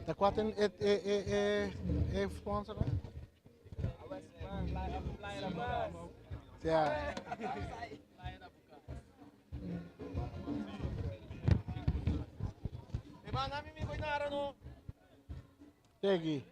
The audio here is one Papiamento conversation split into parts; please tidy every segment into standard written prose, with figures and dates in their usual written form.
Ta kua ten e e e e e sponsor nan? Ja. Tegi.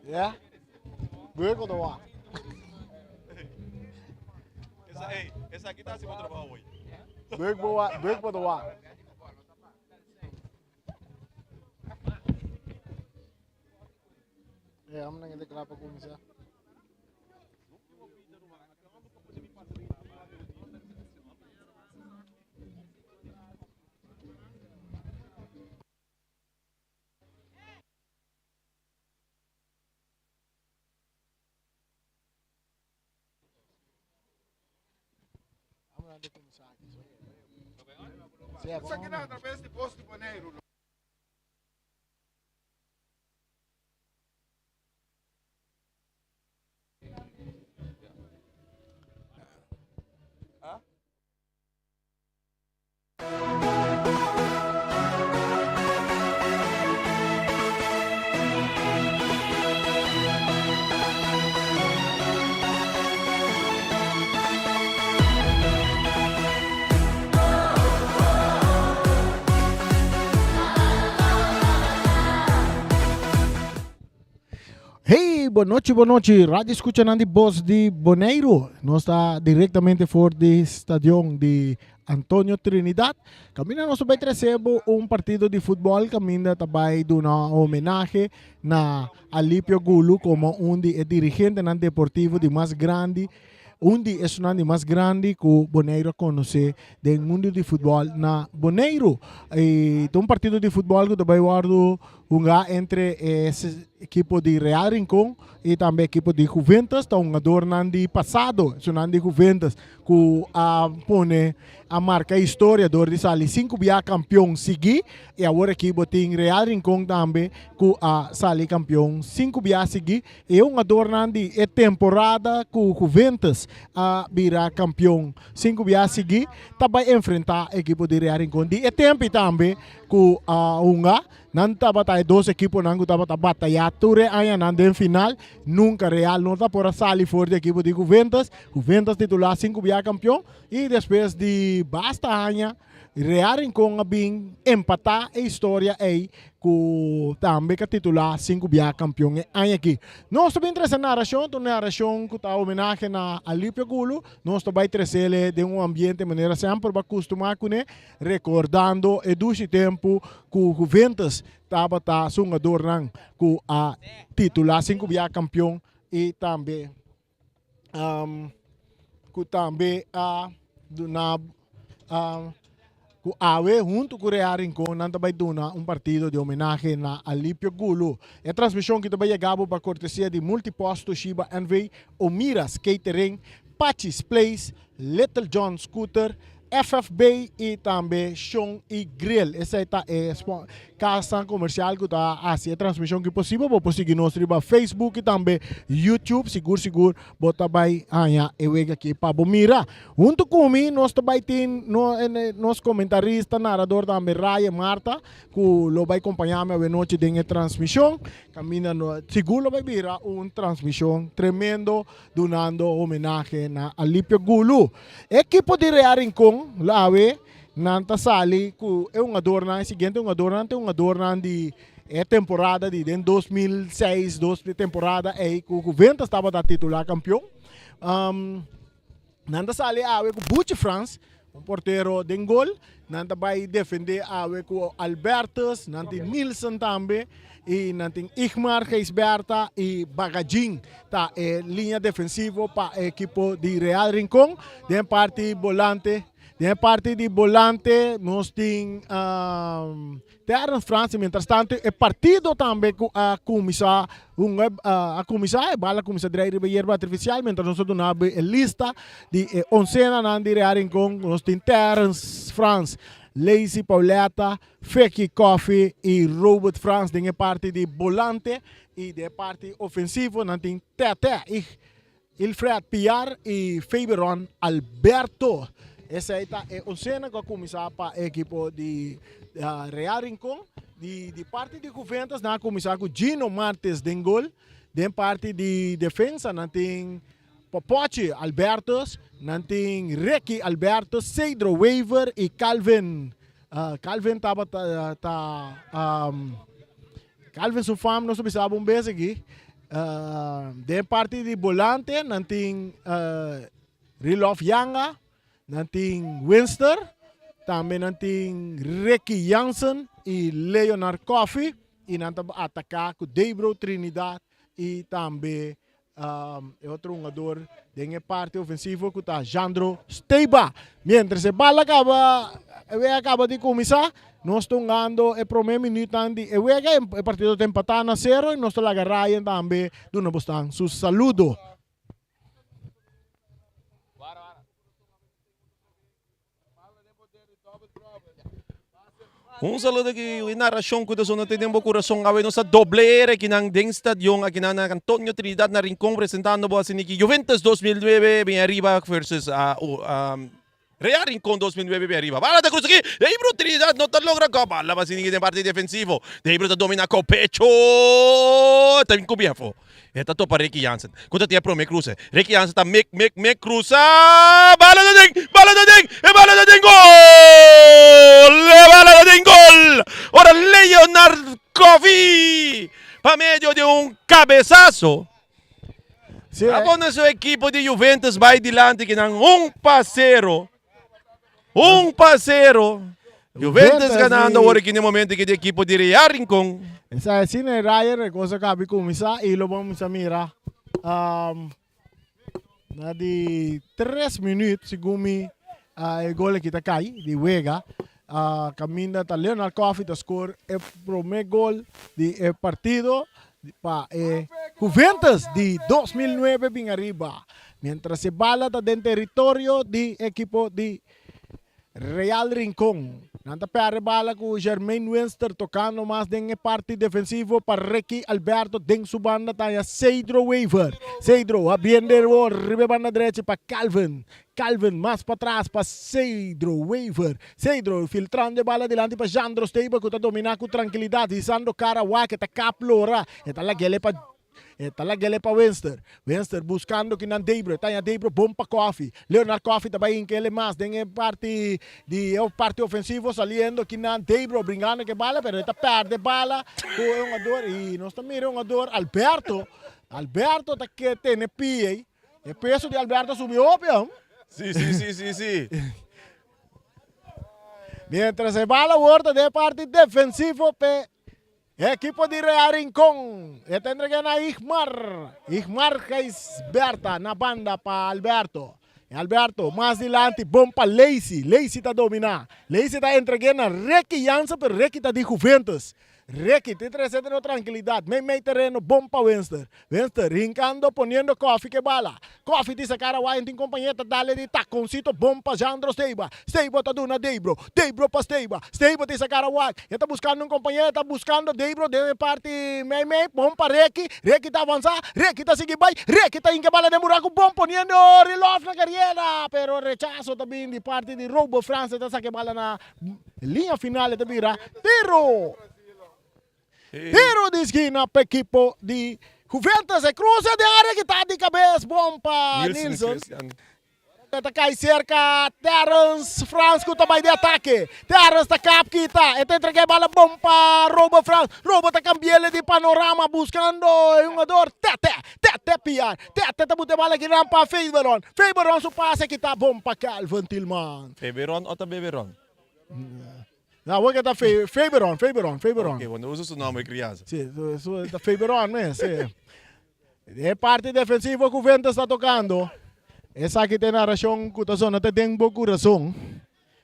Ja? Burger de wa. Burger bo burger de wa. E homnan ta kla pa kuminsá. Homnan ta kuminsá aki. Esaki nan atraves di Bos di Boneiru. Hey, bon nochi, bon nochi. Radio escuchanan di Bos di Boneiru. Nos ta directamente for di stadion di Antonio Trinidad. Caminda nos ta bay trece bo un partido di futbol. Caminda ta bay duna homenahe na Alipio Gulu como un di e dirigentenan deportivo di mas grandi Un di esunnan di mas grandi ku Boneiru a konosé den mundu di futbòl na Boneiru. I ta un partido di futbòl ku ta bai wòrdu hungá entre e ekipo di Real Rincon i tambe ekipo di Juventus. Ta hungadornan di pasado, esunnan di Juventus, ku a pone a marka historia dor di sali sinku bia kampion sigui. I awor aki bo tin Real Rincon tambe ku a sali kampion sinku bia sigui. E hungadornan di e temporada ku Juventus a bira kampion sinku bia sigui ta bai enfrentá ekipo di Real Rincon di e tempi tambe ku a hunga. Nan tabata e dos ekiponan ku tabata batayá tur e añanan den final. Nunka Real no ta por a sali for di ekipo di Juventus. Juventus titulá sinku bia kampion i despues di basta aña Real Rincon a bin empatá e historia ei ku tambe ka titulá sinku bia kampion e aña aki. Nos ta bin trese narashon, ta un narashon ku ta homenahe na Alipio Gulu. Nos ta bai tresele den un ambiente manera semper bo a kustumá kuné, rekordando e dushi tempu ku Juventus tabata su hungadornan ku a titulá sinku bia kampion i tambe ku tambe a duna ku awe huntu ku Real Rincon nan ta bai duna un partido di homenahe na Alipio Gulu. E transmishon ki ta bai yega bo pa kortesia di Multipost Toshiba NV, Omiras Catering, Pachi's Place, Little John Scooter, FFB y tambe Shon y Grill. Esei ta e casnan comercial cu ta haci e transmision ki posibel. Bo por sigui nos riba Facebook y tambe YouTube. Sigur sigur bo ta bay haña e wega aki pa bo mira. Hunto cu mi nos ta bay tin nos comentarista, narador tambe Ryan Marta cu lo bay compaña mi awenochi den e transmision. Caminda no sigur lo bay bira un transmision tremendo dunando homenahe na Alipio Gulu. Ekipo di Real Rincon lo awe nan ta sali ku e hungadornan, e siguiente hungadornan ta e hungadornan di e temporada di den 2006, dos temporada ei ku Juventus tabata titula kampion. Nan ta sali awe ku Buchi Frans, un portero den gol. Nan ta bai defende awe ku Albertus, nan tin Nilsen tambe i nan tin Igmar, Gijsberta i Bagajin ta e liña defensivo pa e ekipo di Real Rincon. Den parti bolante, den parti di bolante nos tin Terence Francis. Mientrastanto e partido tambe ku a kuminsá hunga a kuminsá, e bal a kuminsá drai riba yerba artifisial mientras nos ta duna bo e lista di e onsenanan di Real Rincon. Nos tin Terence Frans. Lazy Pauletta, Feki Coffee i Robert Frans den e parti di bolante i den e parti ofensivo nan tin Tètè i Ilfred Piar i Faberon Alberto. Esei ta e oncena ku a kuminsá pa e ekipo di Real Rincon. Di di parti di Juventus nan a kuminsá ku Gino Martes den gol. Den parti di defensa nan tin Popochi Albertus, nan tin Ricky Albertus, Cedro Wever i Calvin. Calvin tabata ta Calvin su fam nos a bisa bo un bes aki. Den parti di bolante nan tin Rilof Yanga, nan tin Winster, tambe nan tin Ricky Jansen i Leonard Coffie i nan ta ataka ku Debro Trinidad i tambe E otro hungador den e parti ofensivo ku ta Jandro Steba. Mientras e bala kaba, e wega kaba di kuminsá, nos ta hungando e promé minütnan di e wega. E partido ta empatá na sero i nos ta laga Ryan tambe duna bosnan su saludo. Un saludo aki e narracion cu ta sona te den bo curason. Awe nos ta doble akinan den stadion akinan na Antonio Trinidad na Rincon presentando bo asiniki Juventus 2009 bin ariba versus Real Rincon 2009 bin ariba. Bala ta cruza aki, Debro Trinidad no ta logra gol. Bala pa asiniki den parti defensivo. Debro ta domina cu pecho. Ta bin cu biefo. E ta topa Ricky Jansen. Ku ta tin e prome kruse. Ricky Jansen ta mek, mek, mek krusa. Bala ta den! Bala ta den! E bala ta den gol! E bala ta den gol! Ora Leonard Coffie pa medio di un kabesaso a pone su ekipo di Juventus bai dilanti kinan un pa sero. Un pa sero. Juventus ganando awor aki na e momento aki di ekipo di Real Rincon. Esa asina e Ryan e cosa kabi kuminsá i lo bo a mira na di tres minuut segun mi e gol aki ta kai di wega kaminda ta Leonard Coffie ta score e prome gol di e partido pa e Juventus di 2009 bin ariba. Mientras e bala ta den teritorio di ekipo di Real Rincon. Nan ta perde bala ku Jermaine Winster tokando mas den e parti defensivo pa Ricky Alberto den su banda ta haña Cedro Wever. Cedro a biende awor riba e banda drechi pa Calvin. Calvin mas patras pa Cedro Wever. Cedro filtrando e bala dilanti pa Jandro Stable ku ta domina ku trankilidat hisando kara wak e ta kap lora e ta lag'ele pa E ta lag'ele pa Winster. Winster buscando kinan Debro. E ta haña Debro bon pa Coffee. Leonard Coffee ta bai hink'ele mas den e parti di e parti ofensivo saliendo kinan Debro bringando ku e bala pero e ta perde bala ku e hungador y nos ta mira e hungador Alberto. Alberto ta ke tene pie ei. E peso di Alberto a subi hopi hom. Si si si si si. Mientras e bala awor ta den e parti defensivo p'e Ekipo di Real Rincon e ta entrega na Igmar. Igmar Gijsberta na banda pa Alberto. Alberto mas dilanti bon pa Lacey. Lacey ta domina. Lacey ta entrega na Ricky Jansen pero Ricky ta di Juventus. Ricky tin trese den trankilidat. Mei mei tereno bon pa Winster. Winster hinkando poniendo Koffie ke bala. Koffie di sa kara wai tin compañía ta dale di taconcito bon pa Jandro Steiba. Steiba ta duna Deibro. Deibro pa Steiba. Steiba di sa kara wai. E ta buscando un compañía e ta buscando Deibro den e parti mei mei bon pa Ricky. Ricky ta avanza. Ricky ta sigui bai. Ricky ta hinca bala den buraco bon poniendo Rilof na cariera pero rechazo ta bin di parti di Robo Frans e ta saca e bala na liña final e ta bira tiro. Tiro di skina pa ekipo di Juventus. E cruce den area kita di cabes bon pa Nilsson. E ta kai cerca Terence Frans cu ta bai di atake. Terence ta kap kita. E ta entrega e bala bon pa Robo Frans. Robo ta cambiele di panorama buscando e hungador Tete. Tete Piar. Tete ta buta e bala kinan pa Faberon. Faberon su pase kita bon pa Calvin Tilman. Faberon o ta Beberon? No, awor ke ta Faberon, Faberon, Faberon. Ok, bueno, usa su nomber crianza. Si, su ta Faberon mes, si. E parti defensivo ku Juventus ta tokando. Esaki ta e narashon ku ta sona te den bo kurason.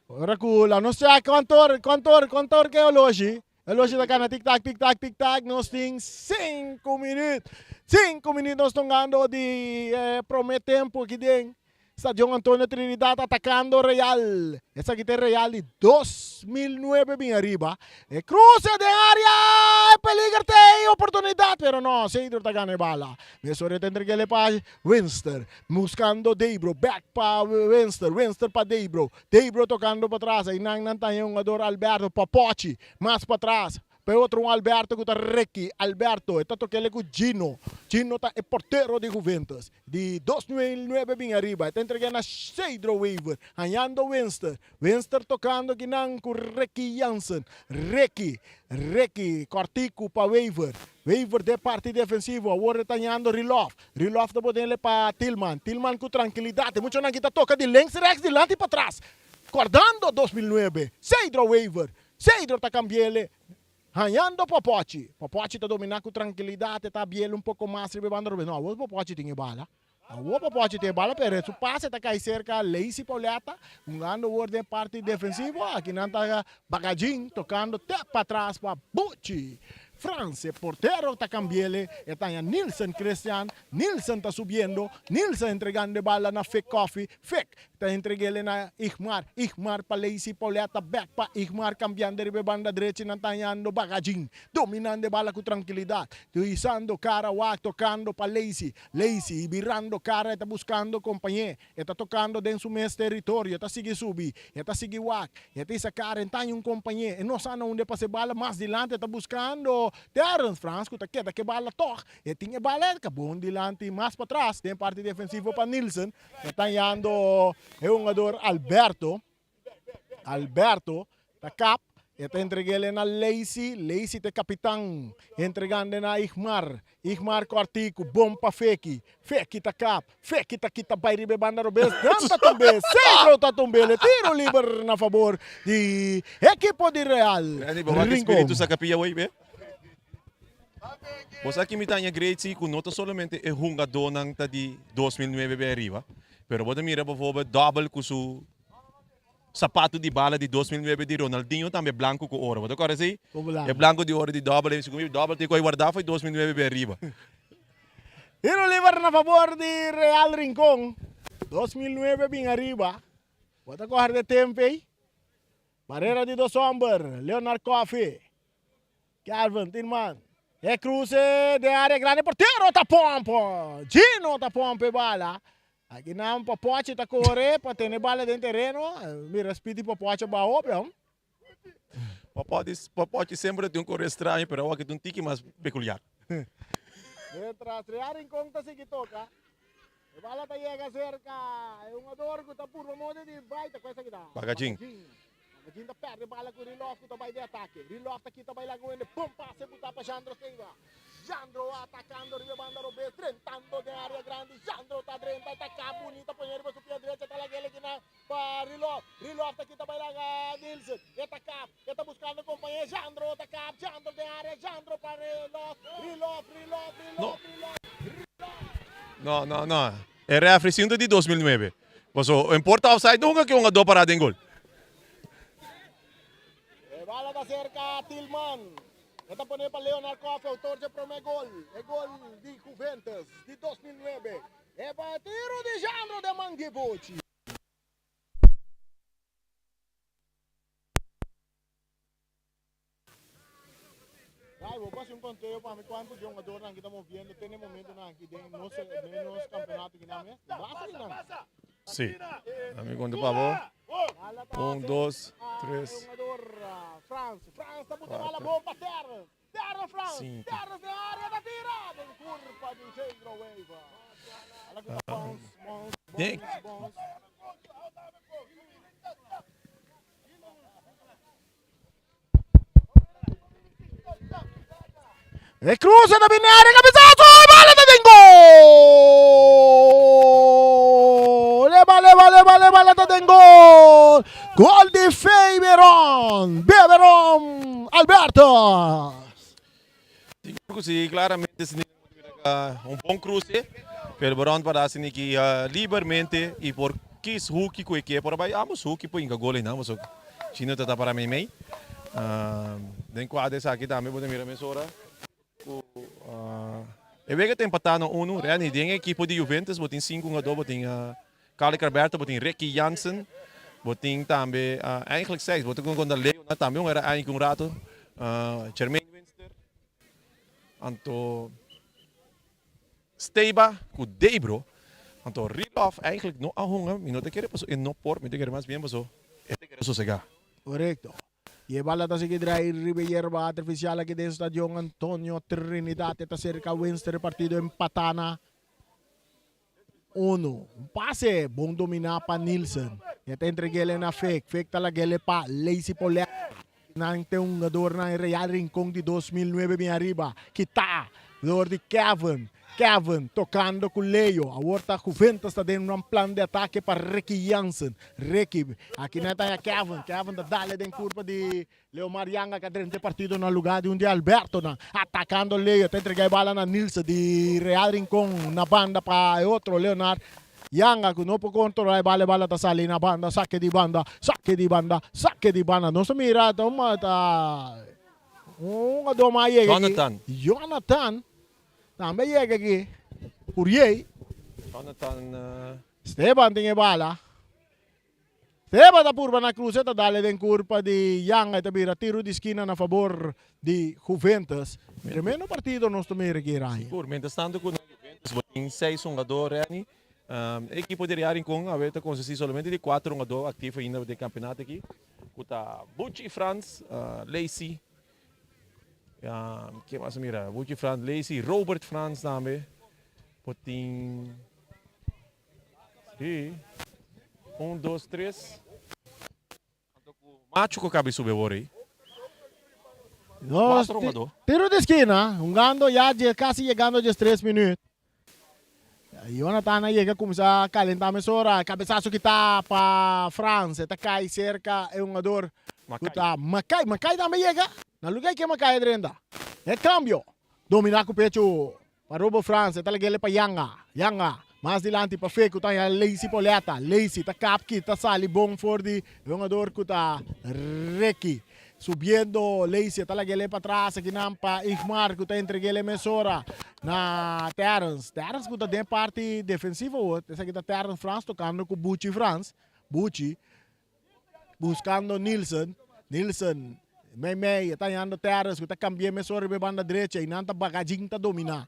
Ora ku la nos check kuantu or, kuantu or, kuantu or ke oloshi. Oloshi ta kana tik tak, tik tak, tik tak. Nos tin sinku minüt. Sinku minüt nos tongando di e promé tempu aki den. Stadion Antonio Trinidad atacando Real. Esaki ta e Real di 2009 bin ariba. E cruce den area! E peliger ta ey! Oportunidad pero no, Cedro ta gana e bala. Mesora e ta entreg'el pa Winster. Buscando Debro, back pa Winster, Winster pa Debro. Debro tocando patras, eynan nan ta haña hungador Alberto Popochi mas patras. Pa e otro un Alberto ku ta reki. Alberto e ta tokele ku Gino. Gino ta e portero di Juventus. Di 2009 bin ariba e ta entreg'é na Cedro Wever, hañando Winster. Winster tokando kinan ku Ricky Jansen. Ricky, Ricky kòrtiku pa Wever. Wever den parti defensivo, awor e ta hañando Rilof. Rilof ta bodenle pa Tilman. Tilman ku trankilidat. E muchanan ki ta toka di links, rèks, dilanti patras. Kòrdando 2009, Cedro Wever. Cedro ta cambiele hañando Popochi. Popochi ta domina cu trankilidad, e ta biel un poco mas riba e banda robes. No, awor Popochi tin e bala. Awor Popochi tin e bala, pero su pase ta cay cerca Lacey Pauletta, hungando awor den parti defensivo. Aki nan ta Bagajin tocando te patras pa Buchi. Frans, e portero ta cambiele, e ta haña Nilsen Christian. Nilsen ta subiendo, Nilsen entregando e bala na Fik Coffee. Fik Ta entreg'ele na Igmar, Igmar pa Lacey Pauletta bek pa Igmar kambiando riba e banda drechi nan ta hañando Bagajin dominando e bala ku trankilidat hisando kara wak tokando pa Lacey, Lacey birando kara e ta buskando kompañé e ta tokando den su mes teritorio e ta sigui subi e ta sigui wak e ta hisa kara e ta haña un kompañé e no sa na unda e pasa e bala mas dilanti e ta buskando Terrence Frans ku ta keda ku e bala tòg e tin e bala e ta bon dilanti mas patras den parti defensivo pa Nilsen. Ta tañando e hungador Alberto. Alberto ta kap. E ta entreg'el na Lacey. Lacey ta e kapitan. Entregando na Igmar. Igmar kòrtiku. Bon pa Feki. Feki ta kap. Feki ta kita bai riba e banda robes. Dan ta tumb'é. Cedro ta tumb'é. E tiro liber na fabor di ekipo di Real Randy, bo wak Rincon. espiritu sa kapia wei be? Bo sa ki mi ta haña great si ku no ta solamente e hungadónan ta di 2009 bay ariba, pero bo ta mira bijvoorbeeld Dobbel ku su sapatu di bala di 2009 di Ronaldinho tambe blanku ku oro. Bo ta kòrda esei? E blanku di oro di Dobbel, e segun mi Dobbel tin ku a wardá for di 2009 bay ariba. Tiro liber na fabor di Real Rincon. 2009 bin ariba. Bo ta kòrda e tempu ei? Barera di dos hòmber, Leonard Coffey. Calvin tin man. E cruce den area grandi portero ta pompa. Gino ta pompa e bala. Aki nan Popochi ta core pa tene bala den tereno. Mira speed di Popochi a baha hopi hom. Popochi, Popochi semper ta tin un core straño pero awor aki ta un tiki mas peculiar. Mientras Real Rincon ta sigui toca. E bala ta yega cerca e hungador cu ta purba moda di bay ta cu esaki ta. Bagajin. Bagajin ta perde bala cu Rilof cu ta bay den atake. Rilof ta kita bay laga wende. Bon pase cu ta pa Jandro Seiva. Jandro atacando riba e banda robes drentando den area grandi. Jandro ta drenta e ta ka bunita pone riba su pia drecha ta laga el kinan pa Rilof. Rilof ta kita bay laga Nilsen. E ta kap. E ta buscando compañe. Jandro ta kap. Jandro den area. Jandro pa Rilof. Rilof, Rilof, Rilof, Rilof, Rilof. No, no, no. E refri sinta di 2009. Paso, importa offside nunca que un jugador para den gol. E bala ta cerca Tilman. E ta pone pa Leonard Koffie, autor dje prome gol. E gol di Juventus di 2009. E pa tiro di Jandro den man di Bochi. Rai, bo por hasi un conteo pa mi cuanto djongadornan aki ta moviendo te na e momentonan aki den nos den nos campeonato aki nan mes? Basta di nan. Sí. Dame conta pa bo. Un, dos, tres. Cinco. Den. E cruce ta bini área, cabezazo, bala ta den gol! Leba, leba, leba, leba, bala ta den gol! Gol di Feberon, Beberon Alberto. Sigur ku si, claramente si un bon cruce, pero Beron para asina ki libermente y por kies hoeki ku e ke por a bai ambos hoeki por hinka gol einan pasobra Chino ta ta para meimei. Den kuadro esaki tambe bo ta mira mesora ku e wega ta empatá na unu. Renny, den e ekipo di Juventus bo tin sinku hungadó, bo tin. Carlick Alberto, bo tin Ricky Jansen, bo tin tambe, eigenlijk seis, bo tin konta Leonard tambe un era aña un rato, Jermaine Winster, anto Steba ku Debro, anto Rilof eigenlijk no a hunga, mi no ta kere paso e no por, mi ta kere mas bien paso e ta kere sosega. Korekto. Y e bala ta sigui drai riba e yerba artificial aki den Stadion Antonio Trinidad. E ta cerca Winster e partido empata na uno. Un pase bon domina pa Nielsen. E ta entreg'ele na Fik. Fik ta lag'ele pa Lacey Polet. Nan ta e hungadornan e Real Rincon di 2009 bin ariba. Kita door di Kevin. Kevin tocando cu Leo. Awor ta Juventus ta den un plan di atake pa Ricky Jansen. Ricky, aki nan ta Kevin. Kevin ta dale den curpa di Leomar Yanga cu a drenta e partido na lugar di un di Alberto nan. Atacando Leo. Ta entrega e bala na Nilsen di Real Rincon na banda pa e otro Leonard Yanga cu no por controla e bala. E bala ta sali na banda. Sake di banda. Sake di banda. Sake di banda. Nos ta mira ta un hungador mas a yega aki. Jonathan. Jonathan. Tambe yega aki Curiey. Jonathan. Esteban tin e bala. Esteban ta purba na cruza, ta dale den curpa di Yanga y ta bira tiro di skina na fabor di Juventus. Tremendo partido nos ta mira aki, Ryan. Sigur, mientras tanto cu na Juventus bo tin seis hungador, Renny. E ekipo di Real Rincon awe ta consisti solamente di cuatro hungador activo ainda den campeonato aki, cu ta Buchi Frans, Lacey, Ken mas a mira? Buchi Frans, Lacey, Robert Frans tambe. Bo tin si, un, dos, tres. Anto ku Machu ku kabi subi awor ei. Nos Cuatro hungadó. tiro di eskina, hungando ya dje kasi yegando djes tres minuut. Jonathan a yega kuminsá kalentá mesora. Kabesaso kitá pa Frans. E ta kai serka e hungador ku ta Makai. Makai tambe yega. Na lugá ke Makai a drenta. E kambio. Dominá ku pechu pa Robo Frans. E ta lag'el pa Yanga. Yanga mas dilanti pa Fek ku ta haña Lacey Poleta. Lacey ta kap kita sali bon for di e hungador ku ta Ricky. Subiendo Lacey ta lag'el pa tras akinan pa Igmar ku ta entreg'el mesora na Terrence. Terrence ku ta den parti defensivo awor. Esaki ta Terrence Frans tokando ku Buchi Frans. Buchi buskando Nielsen. Nielsen mei mei e ta hañando Terrence ku ta kambi'é mesora riba e banda drecha i nan ta Bagajin ta dominá.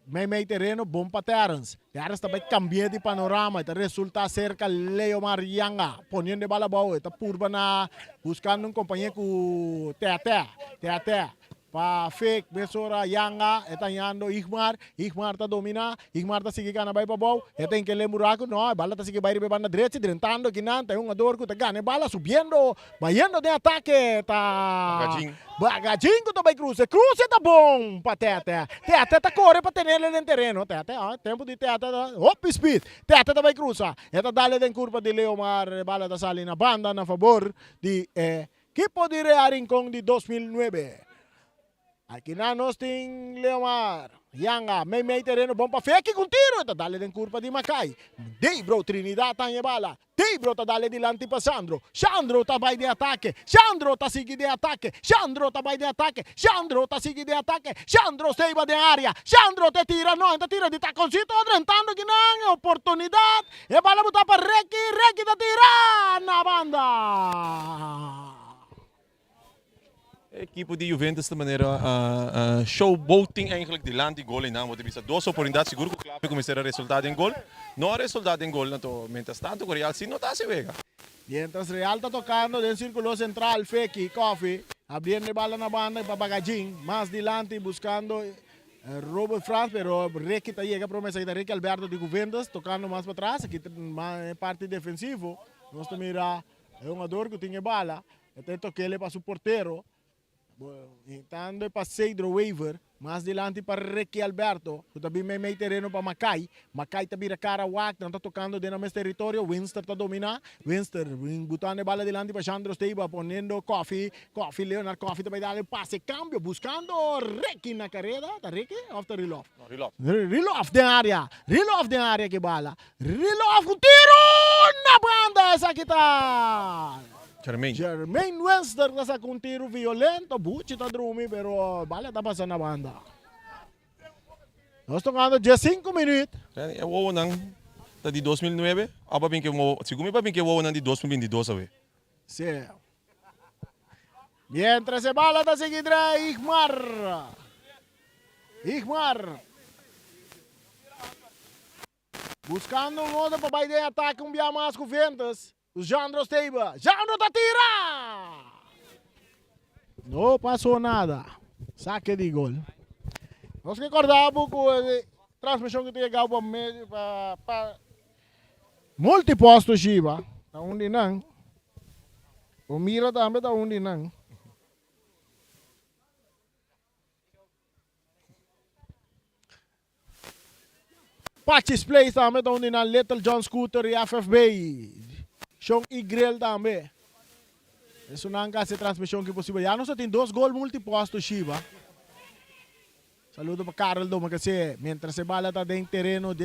Mei mei tereno bon pa Terrence. Terrence ta bai cambia di panorama. E ta resulta cerca Leomar Yanga. Poniendo e bala abao. E ta purba na buscando un compañe cu Teate. Teate pa fake mesora Yanga. E ta hañando Igmar. Igmar ta domina. Igmar ta sigui gana bai pa abao. E ta enkele buraco. No, e bala ta sigui bai riba e banda drechi. Drentando kinan. Ta e hungador cu ta gana e bala. Subiendo. Bayendo den atake ta Bagajin. Bagajin ku ta bai kruse. Kruse ta bon pa Tete. Tete ta kore pa tenele den tereno. Tete, ah, tempu di Tete ta hopi speed. Tete ta bai krusa. E ta dale den kurpa di Leomar. E bala ta sali na banda na fabor di e ekipo di Real Rincon di 2009. Aki nan nos tin Leomar Yanga mei mei tereno bon pa Feki ku un tiro e ta dale den kurpa di Makai. Debro Trinidad ta haña e bala. Debro ta dale dilanti pa Sandro. Sandro ta bai den atake. Sandro ta sigui den atake. Sandro ta bai den atake. Sandro ta sigui den atake. Sandro Seiba den area. Sandro ta tira no e ta tira di takoncito drentando kinan e oportunidad. E bala buta pa Reki. Reki ta tira na banda. E ekipo di Juventus ta manera showboating eigenlijk dilanti gol einan. Bo ta bisa dos oportunidat sigur ku Clave ku mester a resulta den gol. No a resulta den gol anto mientras tanto ku Real si no ta hasi wega. Mientras Real ta tocando den circulo central Feki Coffee abriendo e bala na banda pa Bagajin mas dilanti buscando Robert Frans pero Ricky ta yega prome esaki ta Ricky Alberto di Juventus tocando mas patras aki ta parti defensivo nos ta mira e hungador cu tin e bala. E ta e tokele pa su portero. Intando e pa Cedro Wever. Mas dilanti pa Ricky Alberto, ku ta bin meimei tereno pa Makai. Makai ta bira kara wak, nan ta tokando den nan mes teritorio. Winster ta dominá. Winster butando e bala dilanti pa Shandro Steba, poniendo Koffie. Koffie, Leonard Koffie ta bai dal e pase kambio, buskando Ricky na kareda. Ta Ricky òf ta Rilof? No, Rilof. Rilof den área. Rilof den área ki bala. Rilof ku tiro na banda esaki ta Jermaine. Jermaine Wenster ta saka un tiro violento Buchi ta drumi pero bala ta pasa na banda. Nos tokando 15 minuut. E wowonan. Ta di 2009 of a bin ke wowo, segun mi pa bin ke wowonan di 2022 awe. Sí. Mientras e bala ta sigui drai Igmar. Igmar. Buscando un otro pa bai den atake un bia mas cu Ventus. Jandro Steiber. Jandro ta tira! No pasó nada. Saque di gol. Nos ke corda bo cu e transmision cu ta yega pa medio pa pa multiposto Shiba ta un di nan. Bo mira tambe ta un di nan. Pachi's Place tambe ta un di nan, Little John Scooter y FFB. Shon y Grill tambe. Esunnan ka haci e transmision ki posibel. Ya nos a tin dos gol multiposto Shiba. Saludo pa Karel Domacassé. Mientras e bala ta den tereno di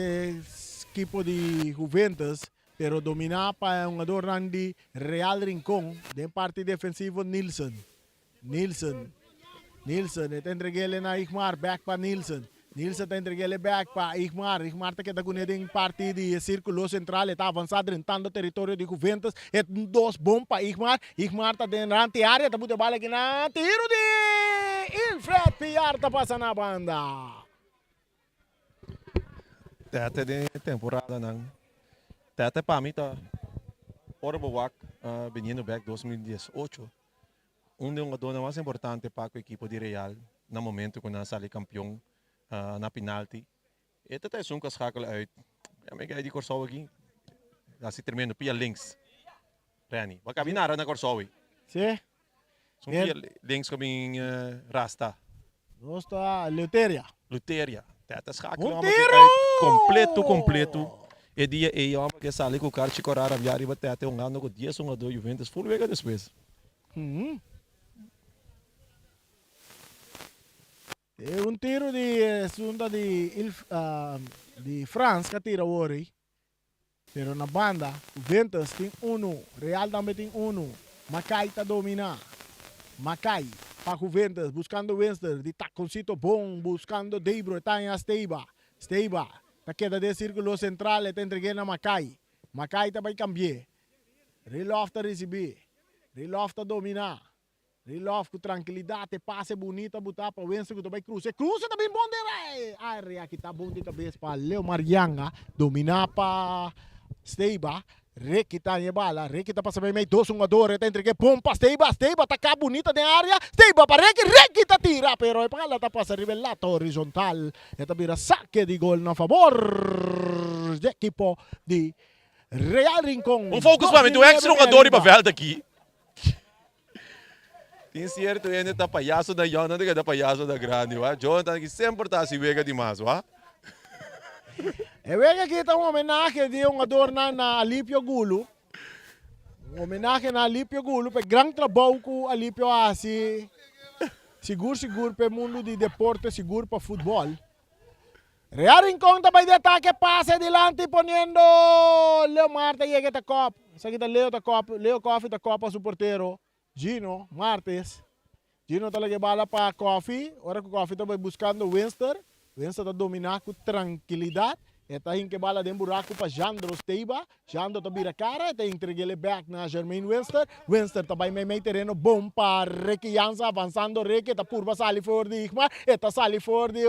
ekipo di Juventus, pero domina pa e hungadornan di Real Rincon den parti defensivo Nilsson. Nilsson, Nilsson, e ta entreg'el na Igmar, bek pa Nilsson. Nilsson ta entreg'el bek pa Igmar, Igmar ta keda kuné den parti di e sirkulo sentral, e ta avansá drentando teritorio di Juventus, e dos bon pa Igmar, Igmar ta den rant di área, ta buta e bala aki na tiro di Ilfred Piar ta pasa na banda. Tete den e temporadanan, Tete pa mi ta ora bo wak biniendo bek 2018. Un di e hungadónan mas importante pa ku ekipo di Real na momento ku nan a sali kampion na pinalti. E ta ta esun ku a schakel uit. Ya mi gai di Kòrsou aki hasi tremendo pia links. Renny, bo a kabi nara na Kòrsou ei. Sí. Esun pia links ku a bin rasta. Nos ta Luteria. Luteria. Ta ta schakel Un hòmber ke tiro! uit kompleto kompleto. E dia ei hòmber ke sali ku karchi kòrá rabiá riba tèt e hungando ku dies hungadó Juventus ful wega despues. E un tiro di esun ta di Ilf di Frans ka tira awor ei. Pero na banda, Juventus tin unu, Real tambe tin unu. Makai ta domina. Makai pa Juventus buscando Winster di taconcito bon buscando Debro e ta haña Steiba. Steiba ta keda den circulo central e ta entreg'é na Makai. Makai ta bay cambi'é. Rilof ta ricibi. Rilof ta domina. Rilof cu trankilidad e pase bunita buta pa Winston cu ta bay cruza. E cruza ta bin bon den e area. Aki ta bon di cabes pa Leo Marianga. Domina pa Steiba. Ricky ta haña e bala. Ricky ta pasa meimei dos hungador. E ta entrega e bon pa Steiba. Steiba ta ka bunita den area. Steiba pa Ricky. Ricky ta tira pero e bala ta pasa riba e lata horizontal. E ta bira sake di gol na fabor di ekipo di Real Rincon. Un focus pa mi. Tu ex hungador riba veld aki. Tin cierto hende ta payaso na young, nan ta keda payaso na grandi, wa. Jonathan aki semper ta haci wega di mas, wa. E wega aki ta un homenahe di e hungadornan na Alipio Gulu. Un homenahe na Alipio Gulu pa e gran trabou cu Alipio a haci sigur sigur pa e mundo di deporte, sigur pa futbol. Real Rincon ta bai di atake, pase dilanti poniendo Leo Mar ta yega e ta kop. Esaki ta Leo ta kop, Leo Koffie ta kop pa su portero Gino Martes. Gino ta laga e bala pa Koffie, ora ku Koffie ta bai buskando Winster, Winster ta domina ku trankilidat, e ta hinka e bala den buraku pa Jandro Steiba, Jandro ta bira kara, e ta entreg'el e bek na Jermaine Winster, Winster ta bai meimei tereno bon pa Ricky Jansen, avansando Ricky, e ta purba sali for di Igmar, e ta sali for di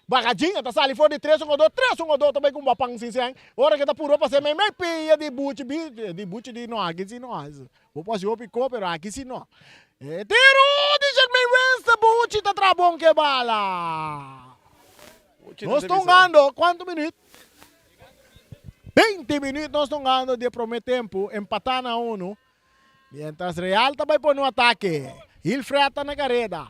Bagajin, e ta sali for di tres hungadó, tres hungadó ta bai ku un bapan sin sèn, ora ku e ta purba pas'é meimei pia di Buchi, di Buchi di no, aki si no, bo por hasi hopi ko pero aki si no. E tiro di Jermaine Winster, Buchi ta traha bon ku e bala. Nos ta hungando kuantu minuut? 20 minuut nos ta hungando di e prome tempu, empatá na unu. Mientras Real ta bai pone un atake. Hilfred ta na kareda.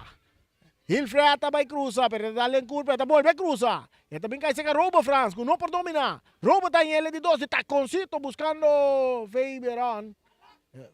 Hilfred ta bai krusa, pero e ta dal den kurpa, e ta bolbe krusa. E ta bin kai seka Robo Frans, ku no por dominá. Robo ta hel di dos di takoncito buskando Faberon.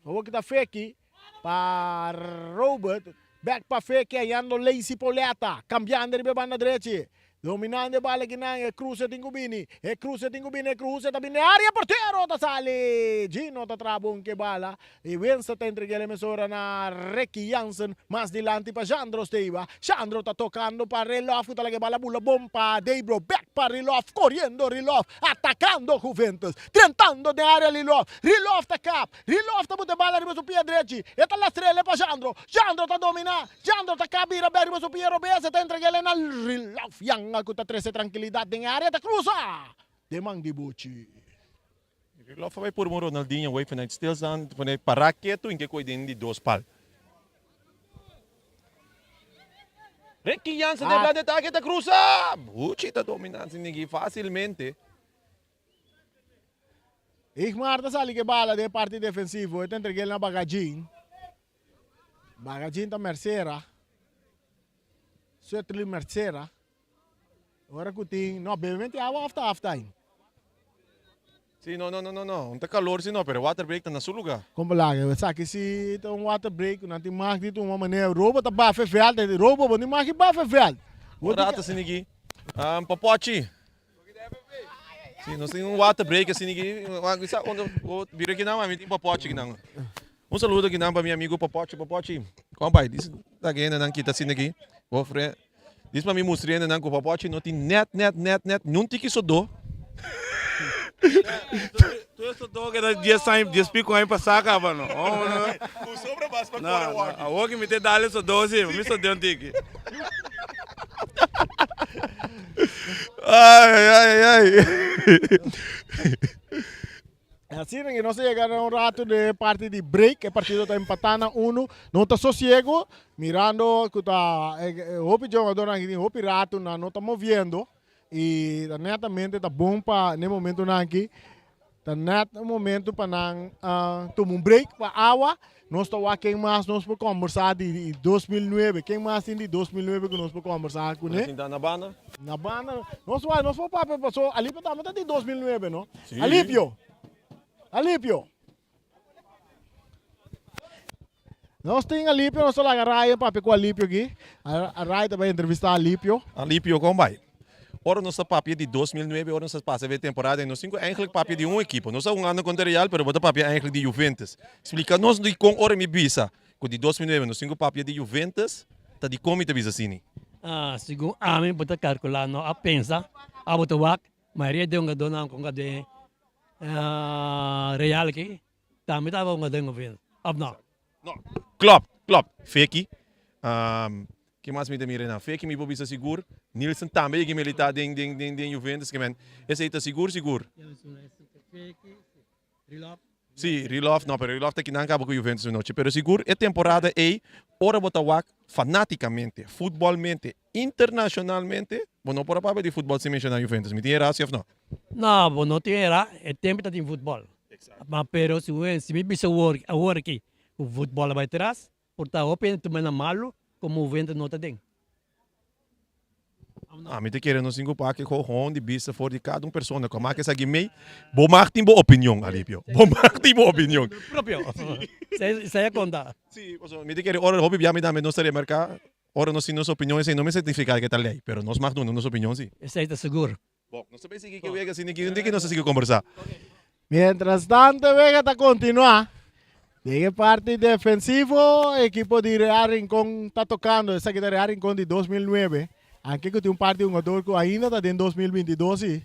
Awor ki ta Feki pa Robert. Bek pa Feki hayando Lacey Pauletta. Kambiando riba e banda drechi. Dominando e bala kinan e cruce tin cu bini, e cruce tin cu bini, e cruce ta bini den area, portero ta sali! Gino ta traha bon cu e bala y Winston ta entrega el mesora na Ricky Jansen, mas dilanti pa Jandro Steva. Jandro ta tocando pa Relof cu ta laga e bala bula bon pa Debro, bek pa Relof, coriendo Relof, atacando Juventus, drentando den area Relof, Relof ta kap, Rilov ta buta e bala riba su pia drechi. E ta lastr'el pa Jandro. Jandro ta dominá. Jandro ta kaba bira bèk riba su pia robes. E ta entreg'el na Rilov. Yanga ku ta trese trankilidat den e área ta krusa den man di Buchi. Rilov a bai purba un Ronaldinho wei vanuit stilstaan pone pará ketu i ke koi den di dos pal. Ricky Jansen den blant atake ta krusa. Buchi ta dominá sin nigi fásilmente. Igmar ta sali ke bala den e parti defensivo, e ta entreg'el na Bagajin. Bagajin ta Mercera. Suetli Mercera. Ora ku tin, no, bebementi awa of ta half time? Si, no, no, no, no, no. Un ta calor si no, pero water break ta na su lugar. Kon bo laga? Esaki si ta un water break ku nan tin mag di tuma manera Robo ta bafa e veld, Robo bo tin mag di bafa e veld. Un rato asina aki. Popochi. Si, nos tin un water break asina aki. Sa unda bo bira kinan, ma mi tin Popochi kinan. Un saludo kinan pa mi amigo Popochi. Popochi, kon bai? Dis ta gentenan kita asina aki. Bo fre, dis pa mi mustra hendenan ku Popochi no tin net, net, net, net, niun tiki sodó. Tur e sodó ke ta dies aña, dies pico aña pasá kaba no. Ku sobra mas pa kore wòrdu. Awor ki mi te dal e sodó si, mi sodé un tiki. Ay, ay, ay. Asina que nos a yega na un rato de parte di break. E partido ta empatá na uno. No ta sosiego. Mirando ku ta hopi jugadornan aki tin hopi rato nan no ta moviendo. Y ta netamente ta bon pa n'e momentonan aki. Ta net un momento pa nan tuma un break pa awa. Nos ta wak ken mas nos por kombersá di 2009. Ken mas tin di 2009 ku nos por kombersá kuné? Nos sinta na banda. Na banda. Nos wak, nos por papia paso Alipio tambe ta di 2009, no? Sí. Alipio. Alipio. Nos tin Alipio, nos ta laga Ryan papia ku Alipio aki. Ryan ta bai entrevistá Alipio. Alipio, kon bai? Ora nos ta papia di 2009, ora nos ta pasa e temporada ei, nos tin ku eigenlijk papia di un ekipo. Nos ta hungando kontra Real, pero bo ta papia eigenlijk di Juventus. Splika nos dikon ora mi bisa ku di 2009 nos tin ku papia di Juventus, ta dikon mi ta bisa asini? Segun ami bo ta kalkulá, no a pensa, abo ta wak, mayoria di hungadónan ku hunga den Real aki, Tambe tabata un aden of of no? No. Klopt, klopt. Feki. Um, ke mas mi ta mira nan? Feki mi por bisa sigur. Nielsen tambe yega milita den den den den Juventus ke men. Esei ta sigur sigur. Sí, Rilof, no, pero Rilof ta kinan kaba ku Juventus anochi. Pero sigur e temporada ei, ora bo ta wak fanaticamente, futbolmente, internacionalmente, bo no por a papia di futbol sin menciona Juventus. Mi tin e raci of no? No, bo no tin era, e tempo ta tin futbol. Ma pero si wen si mi bisa awor awor aki ku futbol a bai tras, por ta hopi hende tuma na malu ku Juventus no ta den. Ami ta kere nos tin ku paki gewoon di bista for di kada un persona ku a maka esaki mei. Bo mag tin bo opinion, Alipio. Bo mag tin bo opinion. Propio. Esei a konta. Si, pasobra mi ta kere ora hopi bia mi tambe nos ta remarka ora nos tin nos opinion esei no mester signifiká ke ta lei, pero nos mag duna nos opinion si. Esei ta sigur. Bon, nos ta bay sigui ke wega asina ki un diki nos ta sigui kombersá. Mientras tanto e wega ta kontinuá. Den e parti defensivo ekipo di Real Rincon ta tokando. Esaki ta Real Rincon di 2009. Anke ku tin un par di hungador ku ainda ta den 2022 si.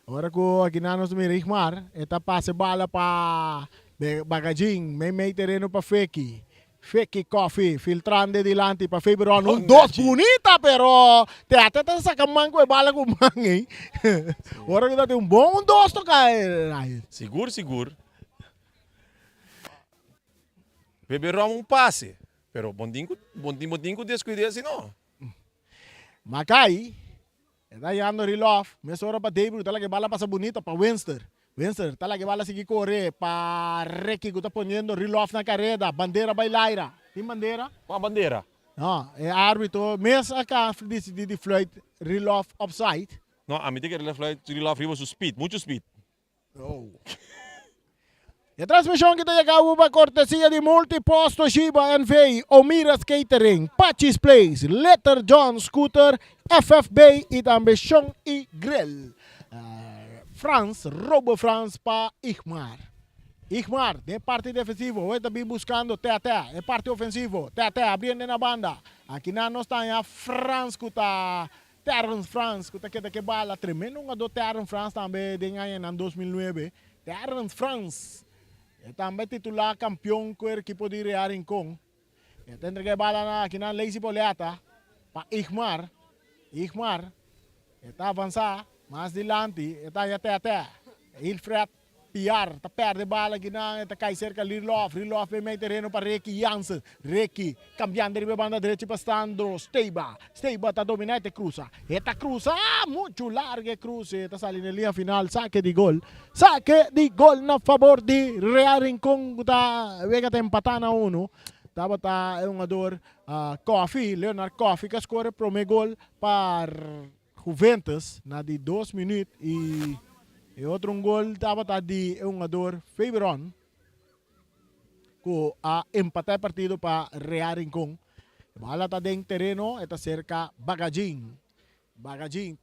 Ora ku akinan nos ta mira Igmar e ta pasa e bala pa Bagajin mei mei tereno pa Feki. Feki Coffee filtrando e dilanti pa Faberon. Un dos bunita pero Teate ta saca man cu e bala cu man ey. Ora cu ta tin un bon un dos toca Ryan. Sigur sigur. Faberon un pase pero bon tin cu bon tin bon tin cu descuida si no. Makai e ta yando Rilof mesora pa Debru ta laga e bala pasa bunita pa Winster. Winster ta laga e bala sigui kore pa Ricky ku ta poniendo Rilof na kareda. Bandera bai laira. Tin bandera? Kua bandera? No, e arbitro mes a ka disidí di fluit Rilof offside. No, ami ta kere fluit Rilof riba su speed, muchu speed. Oh. E transmishon ki ta yega awo pa kortesia di Multipost Toshiba NV, Omiras Catering, Pachi's Place, Little John Scooter. FFB i tambe Shon i Grill. Frans, Robo Frans pa Igmar. Igmar den parti defensivo, hoy ta bin buscando Tete, e parti ofensivo, Tete abriendo na banda. Aki nan nos ta haña Frans ku ta Terrence Frans ku ta keda ke bala. Tremendo hungador Terrence Frans tambe den añanan 2009. Terrence Frans e tambe titula kampeon ku e ekipo di Real Rincon. E ta entrega e bala na akinan Lazy Poliata pa Igmar. Igmar e ta avansa mas dilanti e ta haña Tete. Hilfred Piar ta perde bala akinan e ta kai serka Rirlof. Rirlof bay mei tereno pa Ricky Jansen. Ricky kambiando riba e banda drechi pa Sandro Steiba. Steiba ta domina e ta krusa. E ta krusa muchu largu e kruse e ta sali na e liña final. Sake di gol. Sake di gol na fabor di Real Rincon ku ta wega ta empatá na unu. Tabata e hungador Koffie, Leonard Koffie ku a skor e promé gol pa Juventus na di dos minüt i e otro un gol tabata di e hungador Faberon ku a empatá e partido pa Real Rincon. E bala ta den tereno, e ta serka Bagajin. Bagajin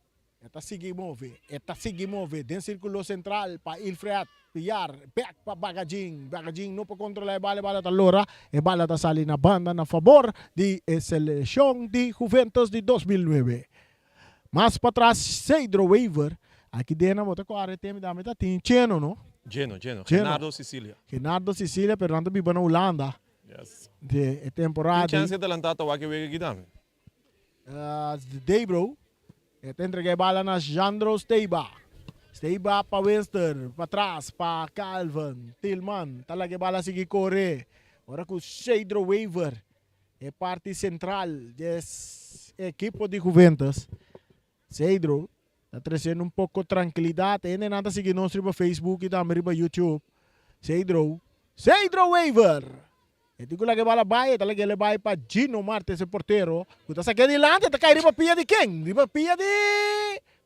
E ta sigui move, e ta sigui move den circulo central pa Ilfred Piar, bek pa Bagajin, Bagajin no por controla e bala, e bala ta lora, e bala ta sali na banda na fabor di e seleccion di Juventus di 2009. Mas patras Cedro Wever, aki den nan bo ta kore tempo dame ta tin Cheno no? Cheno, Cheno, Genardo Sicilia. Genardo Sicilia pero nan ta biba na Hulanda. Yes. De e temporada. Tin chance adelanta ta wak e wega aki dame. Debro e ta entrega e bala na Jandro Steiba. Steiba pa Winster, patras pa Calvin Tilman. Ta laga e bala sigui kore. Ora ku Shadro Wever, e parti sentral di e ekipo di Juventus. Cedro ta treciendo un poco trankilidad. E hendenan ta sigui nos riba Facebook y tambe riba YouTube. Cedro, Cedro Wever! E tin cu laga e bala bay, e ta laga el bay pa Gino Martes e portero cu ta saca dilanti, e ta cay riba pia di ken? Riba pia di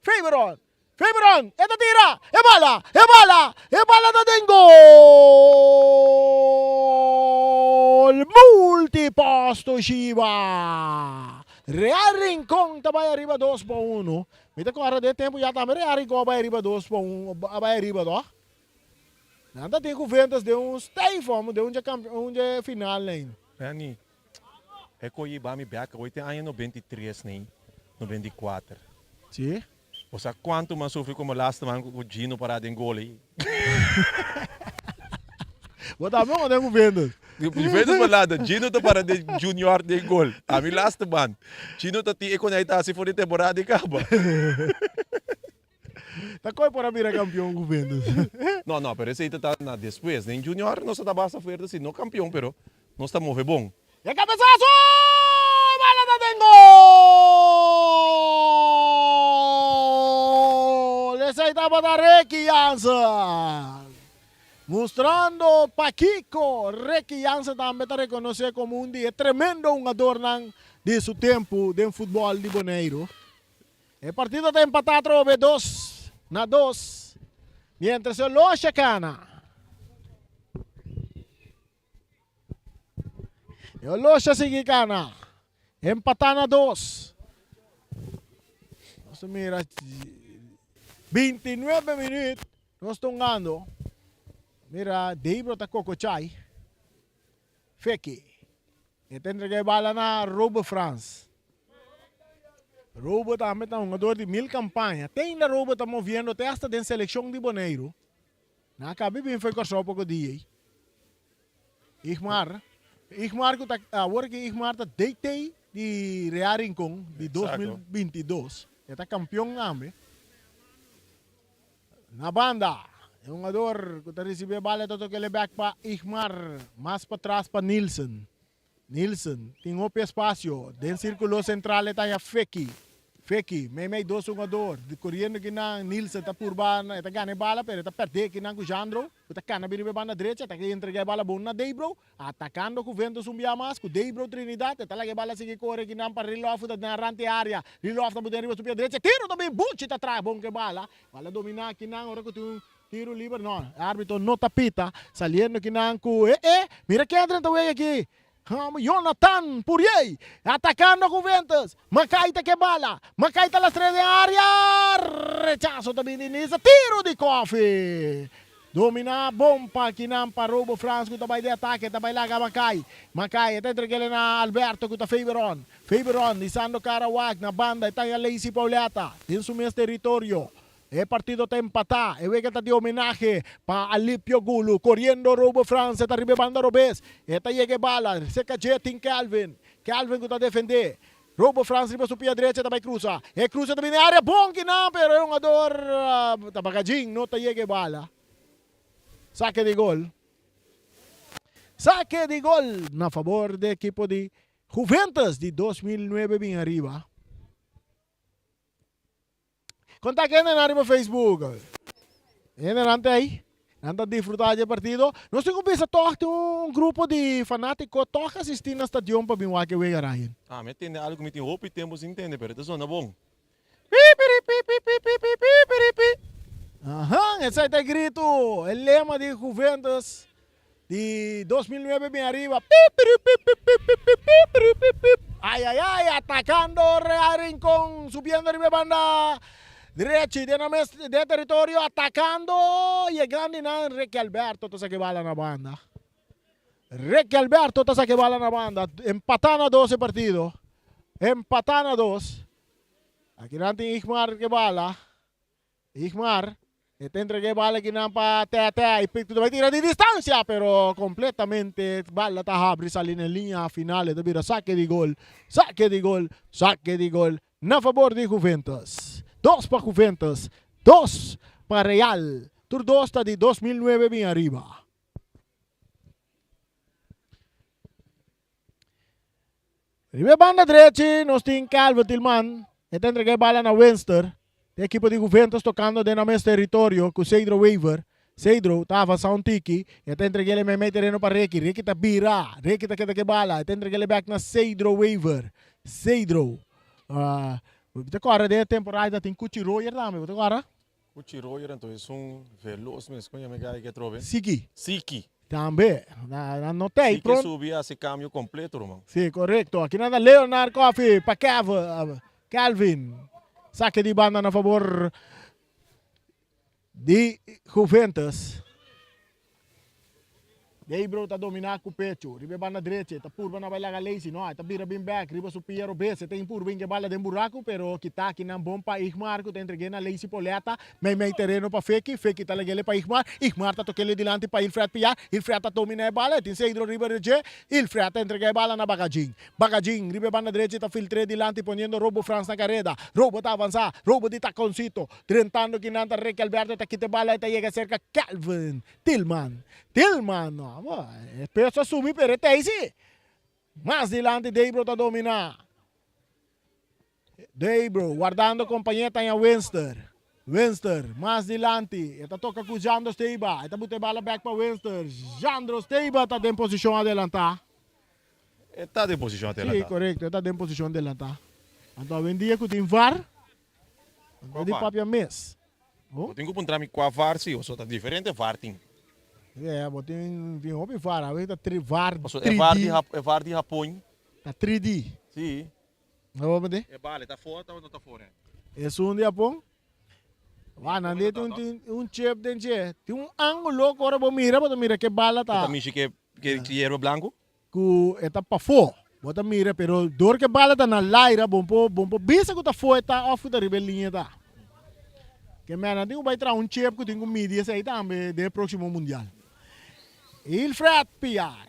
Faberon. Faberon, e ta tira! E bala! E bala! E bala ta den gol! Multiposto Shiba! Real Rincon ta bai ariba dos pa uno. Mi ta kòrda den tempu ya tambe Real Rincon a bai ariba dos pa un, a bai ariba tòg. Nan ta tin Juventus den un stijfom, den un dje kampe, un dje final nei. Benny, e koyi ba mi bek awor tin aña 93 nei, 94. Si. Bo sa kuantu mi a sufri komo laatste man ku Gino pará den gol ei. Bo tambe unda den Juventus. Juventus pa lado, Gino ta para den Junior den gol. Ami laatste man. Gino ta tin e konai ta hasi for di temporada di kaba. Ta koi por a bira kampion Juventus. No, no, pero esei ta ta na despues. Den Junior nos ta ta basta fuerte si, no kampion pero nos ta move bon. E cabezazo! Bala ta den gol! Esey tabata Ricky Jansen. Mustrando pakico Ricky Jansen tambe ta reconoce como un di e tremendo hungadornan di su tempo den futbol di Boneiru. E partido ta empata atrobe 2-2, mientras e Losha cana. E Olosha sigui gana. Empatá na dos. Nos ta mira 29 minuut nos ta hungando. Mira Debro ta kokochai. Feki. E ta entrega e bala na Robe Frans. Robe tambe ta hungador di mil kampaña. Te ainda Robe ta moviendo te hasta den selekshon di Boneiru. Nan a kabi bin fo'i Kòrsou poko dia ei. Igmar, Igmar ku ta awor aki Igmar ta DT di Real Rincon di 2022. E ta kampion tambe. Na banda, e hungador ku ta risibí e bala ta toka el e bèk pa Igmar, mas patras pa Nilsen. Nilsen tin hopi espasio den sirkulo sentral e ta haña Feki. Feki meimei dos hungador koriendo kinan Nilsen ta purba e ta gana e bala pero e ta pèrdè kinan ku Jandro ku ta kana bin riba e banda drecha ta entrega e bala bon na Deybro atakando Juventus un bia mas ku Deybro Trinidad e ta laga e bala sigui kore kinan pa Rilof ku ta den rant e area Rilof ta buten riba su pia drecha tiro ta bin Buchi ta traha bon ku e bala bala domina kinan ora ku tin un Tiro liber no, e arbitro no ta pita, saliendo kinan ku e e, mira ken a drenta wega aki! Jonathan Puriey atacando Juventus. Makai ta ke bala. Makai ta lastre den area. Rechazo ta bini Nisa. Tiro di Koffie. Domina bon pa kinan pa Robo Frans ku ta bai den atake. Ta bai laga Makai. Makai e ta entreg'ele na Alberto ku ta Faberon. Faberon hisando kara wak na banda. E ta haña Lacey Pauletta den su mes teritorio. E partido ta empatá. E wega ta di homenahe pa Alipio Gulu. Koriendo Robo Frans e ta riba e banda robes. E ta yega e bala. Serka dje tin Kelvin. Kelvin ku ta defendé. Robo Frans riba su pia drecha ta bai krusa. E krusa ta bini area bon kinan pero e hungador ta Bagajin no ta yega e bala. Sake di gol. Sake di gol na fabor di ekipo di Juventus di 2009 bin ariba. Konta kendenan riba Facebook. Hendenan ta ei. Nan ta disfrutá dje partido. Nos tin ku bisa tòg tin un grupo di fanátiko tòg asistí na stadion pa bin wak e wega, Ryan. Ah, mi a tende algu ku mi tin hopi tempu sin tende, pero e ta sona bon. Pipiripipipipipipipipi. Ahan, esei ta e gritu, e lema di Juventus Di 2009 bin ariba. Pipiripipipipipipipipipip. Ay ay ay, atacando Real Rincon, subiendo riba e banda drechi den nan mes den territorio, atacando, yegando y nan Ricky Alberto ta saca e bala na banda. Ricky Alberto ta saca e bala na banda, empata na dos e partido. Empata na dos. Aki nan tin Igmar ke bala. Igmar, e ta entrega e bala kinan pa Tete y Picto ta bai tira di distancia pero completamente bala ta habri sali na e linea final e ta bira sake di gol, sake di gol, sake di gol na fabor di Juventus. Dos pa Juventus, dos pa Real. Tur dos ta di 2009 bin ariba. Riba e banda drechi nos tin Calvin Tilman, e ta entrega e bala na Winster. E ekipo di Juventus tocando den nan mes territorio cu Cedro Wever. Cedro ta avansa un tiki, e ta entrega el meimei tereno pa Ricky. Ricky ta bira, Ricky ta keda cu e bala, e ta entrega el bek na Cedro Wever. Cedro, bo ta corda den e temporada ta tin Cuchi Royer tambe, bo ta corda? Cuchi Royer anto es un veloz mes, con yama e guy ke atrobe? Siki. Siki. Tambe, nan no tei Siki pronto. subi haci cambio completo ruman. Si, correcto. Aki nan ta Leonard Coffee pa Kev, Kelvin. Sake di banda na fabor di Juventus. Gabriel ta dominá ku pechu riba e banda drechi, e ta purba na bai laga Lacey, no, e ta bira bin bèk riba su pia robes, e ta in purba inke bala den buraku, pero kita kinan bon pa Igmar ku ta entreg'é na Lacey Poleta, meimei tereno pa Feki, Feki ta lag'é pa Igmar, Igmar ta tok'é dilanti pa Ilfred Piar, Ilfred ta dominá e bala, e tin Cedro riba di dje, Ilfred ta entregá e bala na Bagajin, Bagajin riba e banda drechi ta filtr'é dilanti poniendo Robo Frans na kareda, Robo ta avansá, Robo di takoncito, drentando kinan ta Ricky Alberto ta kita e bala e ta yega serka Kelvin. Tilman, Tilman, no, bo, e peso a subi pero e tei si. Mas dilanti Debro ta domina. Debro wardando compañía ta haña Winster. Winster mas dilanti, e ta toca cu Jandro Steba, e ta buta e bala back pa Winster. Jandro Steba ta den posicion adelanta. E ta den posicion adelanta. Si, corecto, e ta den posicion adelanta. Anto awendia cu tin VAR, anto di papia mes. Bo tin ku puntra mi kua var si, pasobra ta diferente var tin. Yeah, bo tin tin hopi var, awe ta tri var Pasobra e var di e var di Hapon. Ta 3D. Si. No bo mete? E bale ta for o no ta for? Esun di Hapon? Wa nan di tin tin un chip den dje. Tin un angulo ku ora bo mira bo ta mira ke bala ta. Bo ta mishi ke ke yerba blanku? Ku e ta pafó. Bo ta mira, pero dor ku e bala ta na laira, bo por bo por bisa ku ta afó e ta òf ku ta riba e liña ta. Ke mènan tin ku bai traha un chip ku tin ku midi esei tambe den e próksimo mundial. Wilfred Piar,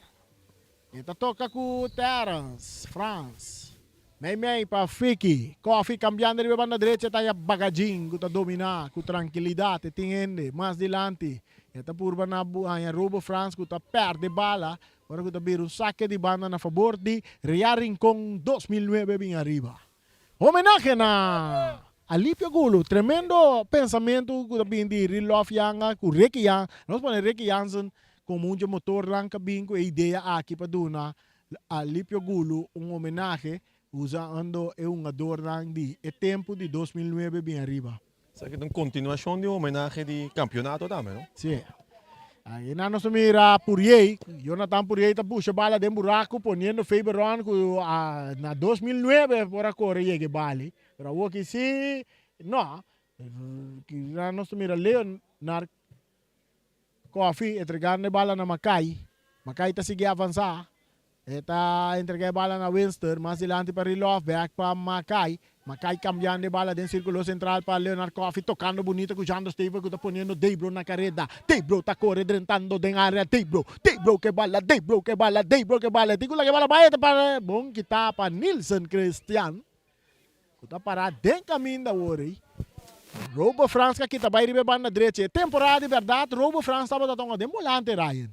e ta toka ku Terence Frans. Mei mei pa Fiki. Koffie kambiando riba e banda drecha e ta haya Bagajin ku ta dominá ku trankilidat. E tin hende mas dilanti. E ta purba na haña Robo Frans ku ta pèrdè bala. Ora ku ta bira un sake di banda na fabor di Real Rincon 2009 bin ariba. Homenahe na Alipio Gulu, tremendo pensamentu ku ta bin di Rilof Yanga ku Ricky Jan, nos pone Ricky Jansen komo un dje motornan ka bin ku e idea aki pa duna Alipio Gulu un homenahe usando e hungadornan di e tempu di 2009 bin ariba. Esaki ta un continuacion di homenahe di campeonato tambe, no? Si. Einan nos ta mira Puriey, Jonathan Puriey ta pusha bala den buraku poniendo Faberon ku na 2009 por a kore yega e bali. Pero awoki si no. Einan nos ta mira Leonard Coffie entregando e bala na Makai. Makai ta sigui avansa. E ta entrega e bala na Winston, mas dilanti pa Riloff, bek pa Makai. Makai cambiando e bala den circulo central pa Leonard Coffie, tocando bunita cu Jando Stever cu ta poniendo Debro na careda. Debro ta core drentando den area, Debro, Debro ke bala, Debro ke bala, Debro ke bala. E tin cu laga e bala bai, e ta para bon kita pa Nilson Christian cu ta para den caminda awor ey. Robo Frans ka kita bai riba e banda drechi. E temporada di berdad Robo Frans tabata tonga den bolante, Ryan.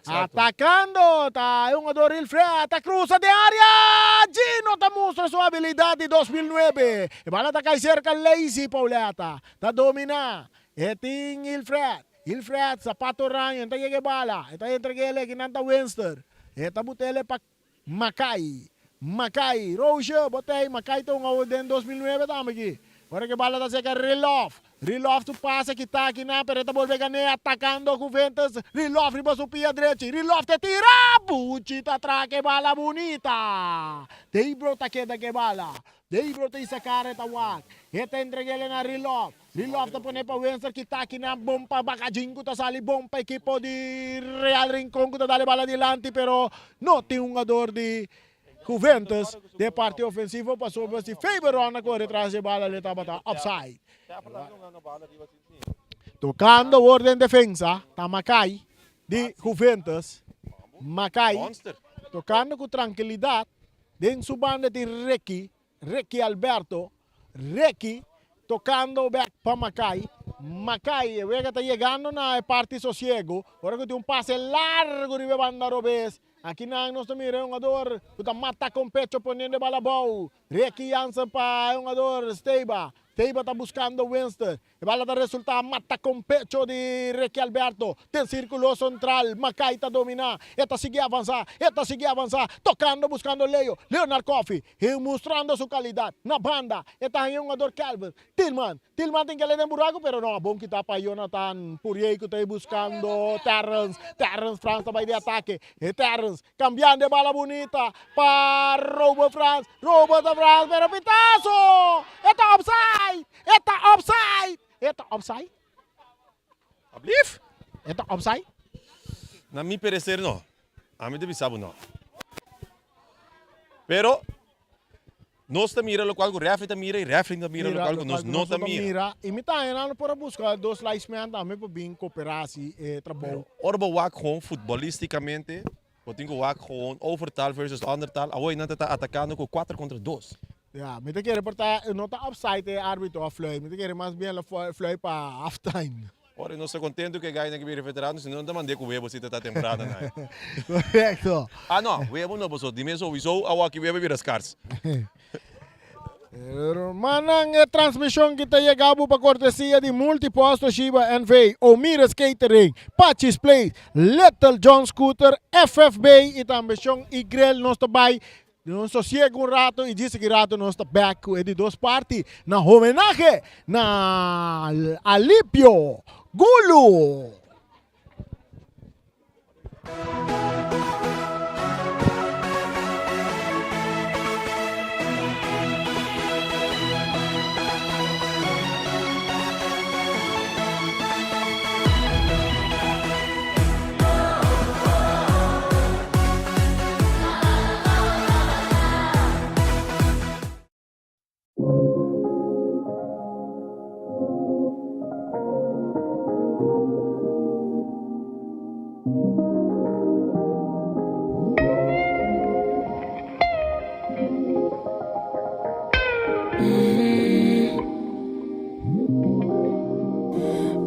Atacando ta e hungador Wilfred, ta cruza den area! Gino ta mustra su habilidad di 2009. E bala ta cay cerca Lazy Pauletta. Ta domina. E tin Wilfred. Wilfred, zapato oranje, ta yega e bala. E ta entrega el aki nan ta Winster. E ta butele pa Makai. Makai. Roosje, bo ta ei. Makai ta hunga awo den 2009 tambe aki. Ora ku e bala ta seka Rilof. Rilof su pase kita akinan pero e ta bolbe gané atakando Juventus. Rilof riba su pia drechi. Rilof ta tira! Buchi ta traha ku e bala bunita. Debro ta keda ku e bala. Debro ta hisa kara e ta wak. E ta entreg'el na Rilof. Rilof ta pone pa Winster kita akinan bon pa Bakajin ku ta sali bon pa ekipo di Real Rincon ku ta dal e bala dilanti pero no tin hungador di Juventus den parti ofensivo pasobra si Faberon a kore tras di e bala lo tabata offside. Tokando awor den defensa ta Makai di Juventus. Makai tokando ku trankilidat den su banda tin Ricky. Ricky Alberto, Ricky, tocando bek pa Makai, Makai, e wega ta yegando na e parti sosiego, ora cu tin un pase largo riba e banda robes, aki nan nos ta mira e hungador cu ta mata con pecho poniendo e bala abou, Ricky Jansen pa e hungador Steba, Steba ta buscando Winston, E bala ta resulta mata con pecho di Ricky Alberto den circulo central. Makai ta domina, e ta sigui avansa, e ta sigui avansa, tocando buscando Leo, Leonard Coffie, y mustrando su calidad na banda. E ta haña hungador Kelvin Tilman, Tilman tin kele den buraco pero no, bon kita pa Jonathan Puriey cu ta ey buscando Terrence, Terrence Frans ta bay di atake, e Terrence cambiando e bala bunita pa Robert Frans, Robert Frans pero pitazo! E ta offside! E ta offside! E ta offside? Ablief? E ta offside? Na mi perecer no. Ami ta bisa bo no. Pero nos ta mira locual cu refri ta mira y refri ta mira locual cu nos no ta mira. Y mi ta haña nan por a busca dos linesmen tambe pa bin coopera haci e trabou. Ora bo wak gewoon futbolisticamente, bo tin cu wak gewoon overtal versus ondertal. Awor nan ta ta atacando cu cuater contra dos. Ya, mi ta kere por ta, no ta offside e arbitro a fluit, mi ta kere mas bien lo fluit pa half time. Ora nos ta contento cu e gainan ki bira veterano, si no nan ta mand'é cu webo si ta ta temprano nan. Correcto. Ah no, webo no paso di mes sowieso awo aki webo a bira scars. Hermannan, e transmision ki ta yega bo pa cortesia di Multipost Toshiba NV, Omira's Catering, Pachi's Place, Little John Scooter, FFB y tambe Shon y Grill. Nos ta bay Nos sosiega un rato y djis aki rato nos ta back cu e di dos parti na homenahe na Alipio Gulu.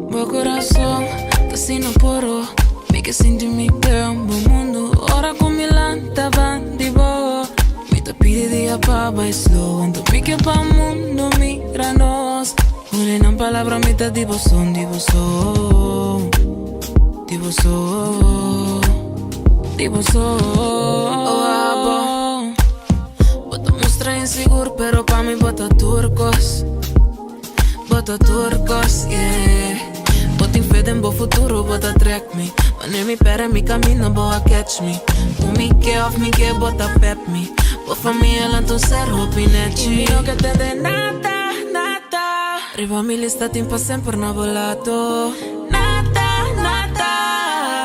Bo corazón ta asina puro. Mi ke sinti mi den bo mundo. Ora ku mi lanta ban di bo. Mi ta pidi dia pa bai slow. Anto mi ke pa mundo mira nos. Hule nan palabra mi ta di bo son, di bo son. Di bo son. Di bo son. Oh, abo. Bo ta mustra insigur, pero pa mi bo ta tur kos. Bo ta tur kos, yeah. Bo tin. fe den bo futuro bo ta trek mi. Wanneer mi perde mi camino bo a catch mi. Ku mi ke of mi ke bo ta pep mi. Bo famia lanta un ser hopi nechi. Mi no ke tende nada, nada. Riba mi lista tin pa semper na bo lado. Nada, nada.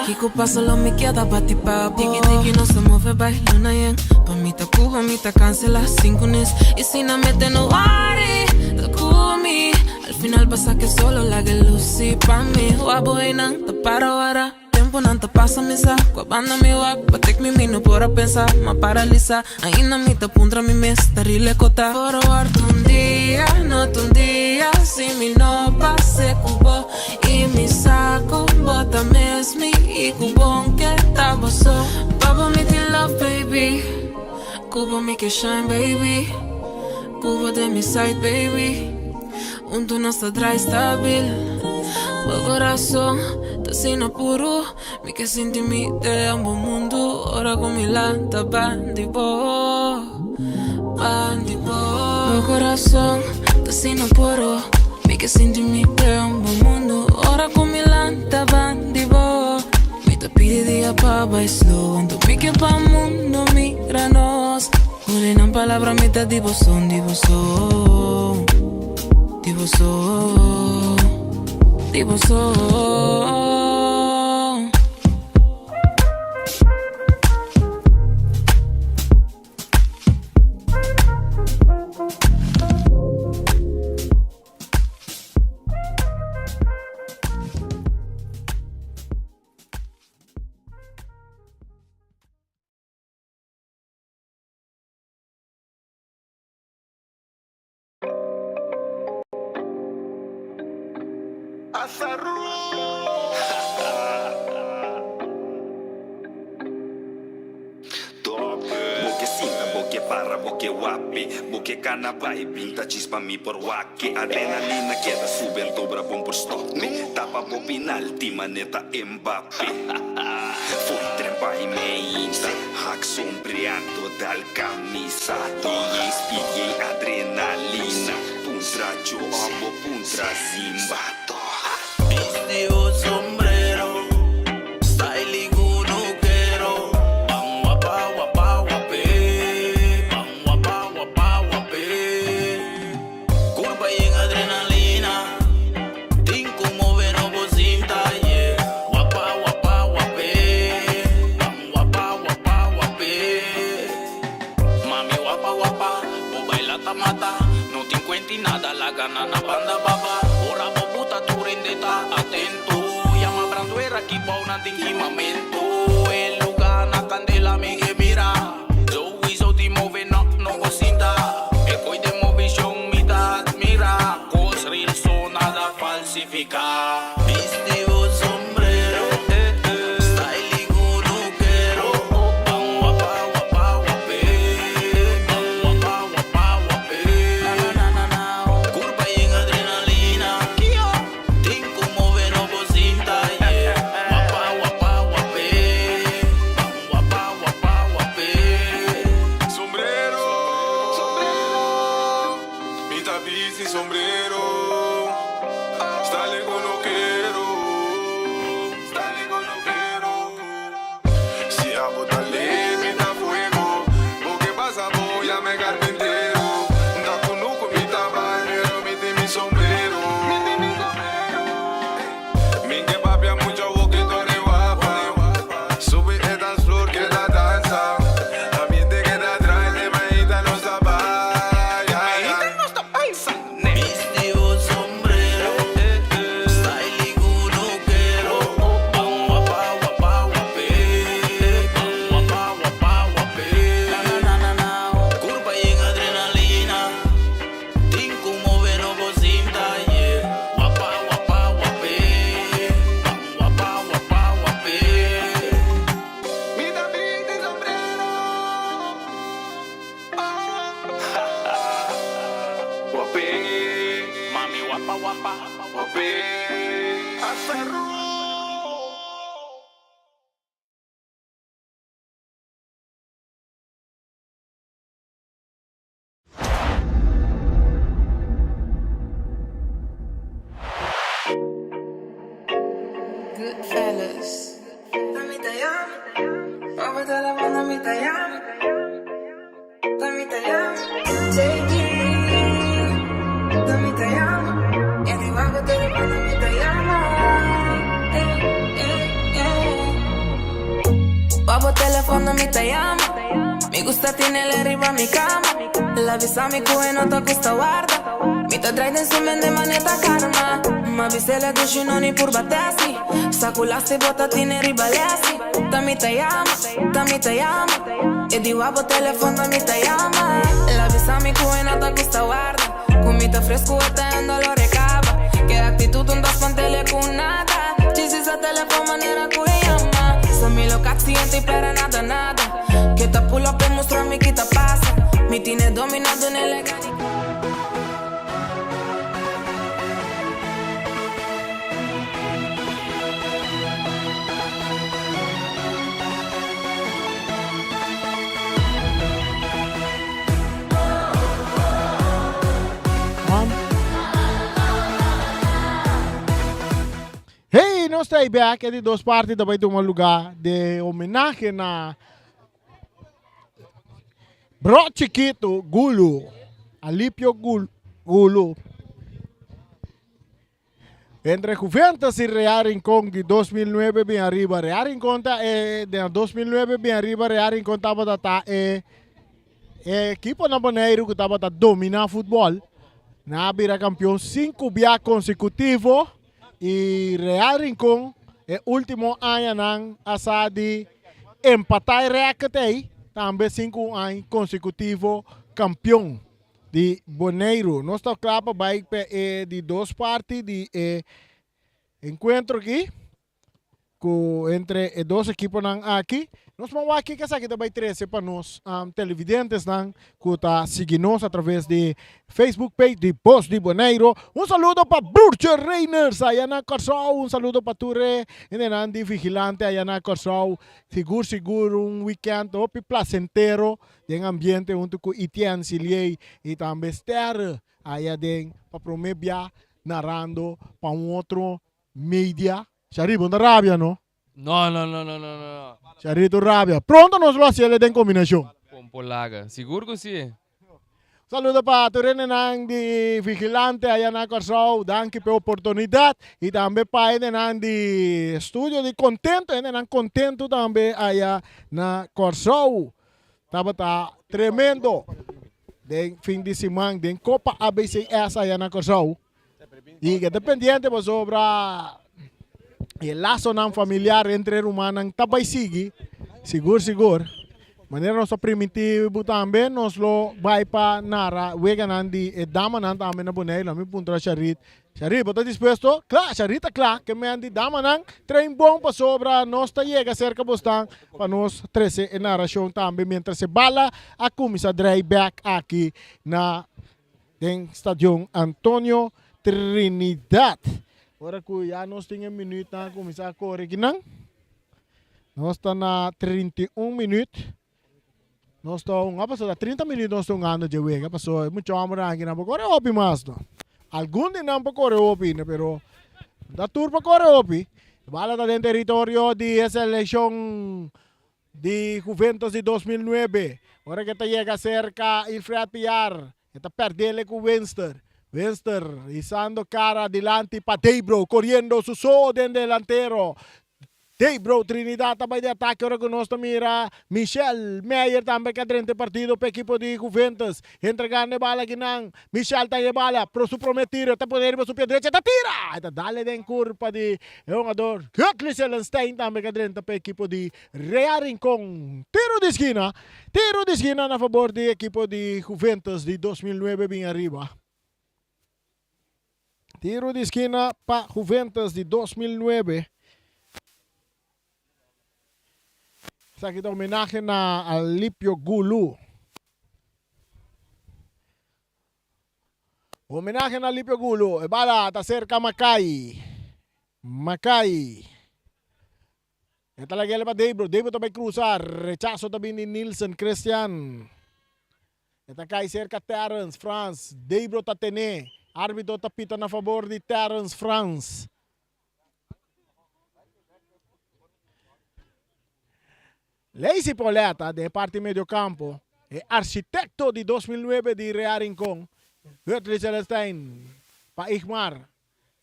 Kiko pasa lo mi keda bati pa bo. Tiki tiki nos ta move bai luna yen. Pa mi ta Cuba mi ta cancela sinku nes. Y si nan mete no worry, ta ku mi. Al final pasa ke solo laga e luci pa mi. Wak bo einan ta para wara. Temponan ta pasa mi sa. Kua banda mi wak pa tek mi mi no por a pensa. M'a paralisa. Ainda mi ta puntra mi mes ta rile kota. Forward un dia, no ta un dia. Si mi no pase ku bo. Y mi sa ku bo ta miss mi. Y ku bon ke ta bo so. Pa bo mi tin love baby. Ku bo mi ke shine baby. Ku bo den mi side baby. Huntu nos ta draai stabil. Bo corazon ta asina puru. Mi ke sinti mi den ambo mundu. Ora ku mi lanta bandi bo, bandi bo. Bo corazon ta asina puru. Mi ke sinti mi den ambo mundu. Ora ku mi lanta bandi bo. Mi ta pidi dia pa bai slow. Anto mi ke pa mundo mira nos. Huli nan palabra mi ta di bo son, di bo son. Di bo son, di bo son. Bo ke sinta, bo ke para, bo ke wape Bo ke kana bai, bin ta chispa mi por wak-e Adrenalina keda sube anto bra bon por stop me Tapa bo pinalti maneta Mbappe Fo'i tren bai meinta, hak sombreado dal camisa DJ speed yei adrenalina Puntra Joe bo puntra Zimba. Bisti bo sombrero, style kunukero. Ban wapa wapa wap'é, ban wapa wapa wap'é. Kurpa yen adrenalina, tin ku move no bo sinta, yeah. Wapa wapa wap'é, ban wapa wapa wap'é. Mami wapa wapa, bo baila ta mata. No tin kuenti nada, laga nan na banda baba. Ora bo buta tur hende ta atento. Yama branduera ki bou nan tin kimamentu. E luga na kandela mi ke mira. Souiso di move no no bo sinta. E koi den movishon mi ta admira. Kos real so nada falsifiká. Bisti bo sombrero, style kunukero. Ban wapa wapa wap'é, ban wapa wapa wap'é. Kurpa yen adrenalina, tin ku move no bo sinta, yeah. Wapa wapa wap'é, ban wapa wapa wap'é. Sombrero, sombrero, mi ta bisti sombrero, style kunukero, style kunukero. Si abo ta limita fuego, bo ke pasa bo yam'e carpintero. Ta kunuku mi ta bai, pero mi tin mi sombrero. Mi ke papia mucho bokito di wapa. Subi e dance floor keda dansa. Ambiente keda drai, te mainta nos ta bai. Bisti bo sombrero, style kunukero. Ban wapa wapa wap'é, ban wapa wapa wap'é. Kurpa yen adrenalina, tin ku move no bo sinta, yeah. Wapa wapa wap'é, ban wapa wapa wap'é. Mi ta bisti sombrero. Wap'é, Mami wapa wapa. wap'é. Azarru. Goodfest. Mi ta yama, Ova ta la banda mi ta yama, Ta mi ta yama, JG. Ta mi ta yama, E di wako ta la banda mi ta yama, Eh, eh, eh. Pa bo telefono mi ta yama, Mi gusta tinele riba mi kama, El a bisa mi ku e no ta gusta warda, Mi ta drai den su mente manera karma, M'a bis'el e dushi no ni purba testi, Sa ku lasti bo ta tine riba lesti, Ta mi ta yama, ta mi ta yama, E di wak bo telefon ta mi ta yama, El a bisa mi ku e no ta gusta warda, Ku mi ta fresku e ta en dolor e kaba, Ke aktitut un ta spant'el ku nada, Djis sa telefon manera ku e yama, Sa mi lo kak siente i pera nada nada. Ke ta pull up e mustra mi ki ta pasa. Mi tine domina dune lega di. Hey, nos ta bek e di dos parti ta bai tuma lugar de homenahe na Bro Chiquito Gulu, Alipio Gulu. Entre Juventus y Real Rincón di 2009 bin ariba. Real Rincón ta e de 2009 bin ariba Real Rincón tabata ta e E ekipo na Boneiru ku tabata dominá futbòl nan a bira kampion sinku bia konsekutivo i Real Rincon e último añanan a sa di empatá e rèkòrt ei tambe sinku aña konsekutivo kampion di Boneiru. Nos ta kla pa bai pa e di dos parti di e enkuentro aki. Ku entre e dos ekiponan aki, nos por wak kiko esaki ta bai trese pa nos televidentesnan ku ta sigui nos atraves di Facebook page di Bos di Boneiru. Un saludo pa Broertje Reiners aya na Kòrsou, un saludo pa tur e hendenan di Vigilante aya na Kòrsou. Sigur sigur un weekend hopi plasentero den ambiente huntu ku Etienne Siliey i tambe Sterre aya den pa prome bia narando pa un otro Media. Shari, bo no ta rabia no? No, no, no, no, no, no. Shari tur rabia. Pronto nos lo haciele den combinacion. Pompolaga. Sigur cu si. Saludo pa tur hendenan di Vigilante aya na Kòrsou. Danki p'e oportunidat. I tambe pa hendenan di Studio di Contento, hendenan contento tambe aya na Kòrsou. Tabata tremendo den fin di siman den Copa ABCS aya na Kòrsou. I ke ta pendiente pasobra e lasonan familiar entre rumannan ta bai sigui, sigur sigur. Manera nos a primintí bo tambe, nos lo bai pa nara weganan di e damanan tambe na Boneiru. Mi puntra Sharit, Sharit, bo ta dispuesto? Kla, Sharit ta kla. Ke men di damanan train bon pasobra nos ta yega serka bosnan pa nos trese e narashon tambe mientras e bala a kuminsá drei bèk aki na Den Stadion Antonio Trinidad. Ora ku ya nos tin e minuutnan a kuminsá kore kinan. Nos ta na 31 minuut. Nos ta hunga pasobra ta 30 minuut nos ta hungando dje wega pasobra e mucha hombernan akinan por kore hopi mas no. Algun di nan por kore hopi pero no ta tur por kore hopi. E bala ta den teritorio di e selekshon Di Juventus di 2009, ora ke ta yega serka Ilfred Piar, e ta perdele ku Winster. Winster hisando kara dilanti pa Debro, koriendo su so den delantero. Debro Trinidad ta bai di atake ora ku nos ta mira Michel Meyer tambe ke a drenta e partido pa ekipo di Juventus. Entregando e bala akinan, Michel ta e bala, pro su prome tiro, ta pone riba su pia drecha, ta tira! E ta dale den kurpa di e hungador Gutli Zelenstein tambe ke a drenta pa ekipo di Real Rincon, tiro di skina, tiro di skina na fabor di ekipo di Juventus di 2009 bin ariba. Tiro di skina pa Juventus di 2009. Esaki ta homenahe na Alipio Gulu. Homenahe na Alipio Gulu. E bala ta serka Makai. Makai. E ta lag'el pa Debro. Debro ta bai krusa. Rechaso ta bin di Nilsen Christian. E ta kai serka Terrence Frans. Debro ta tene. Arbitro ta pita na fabor di Terrence Frans. Lazy Pauletta den e parti medio campo, e architecto di 2009 di Real Rincon, Hurtley Celestijn pa Igmar.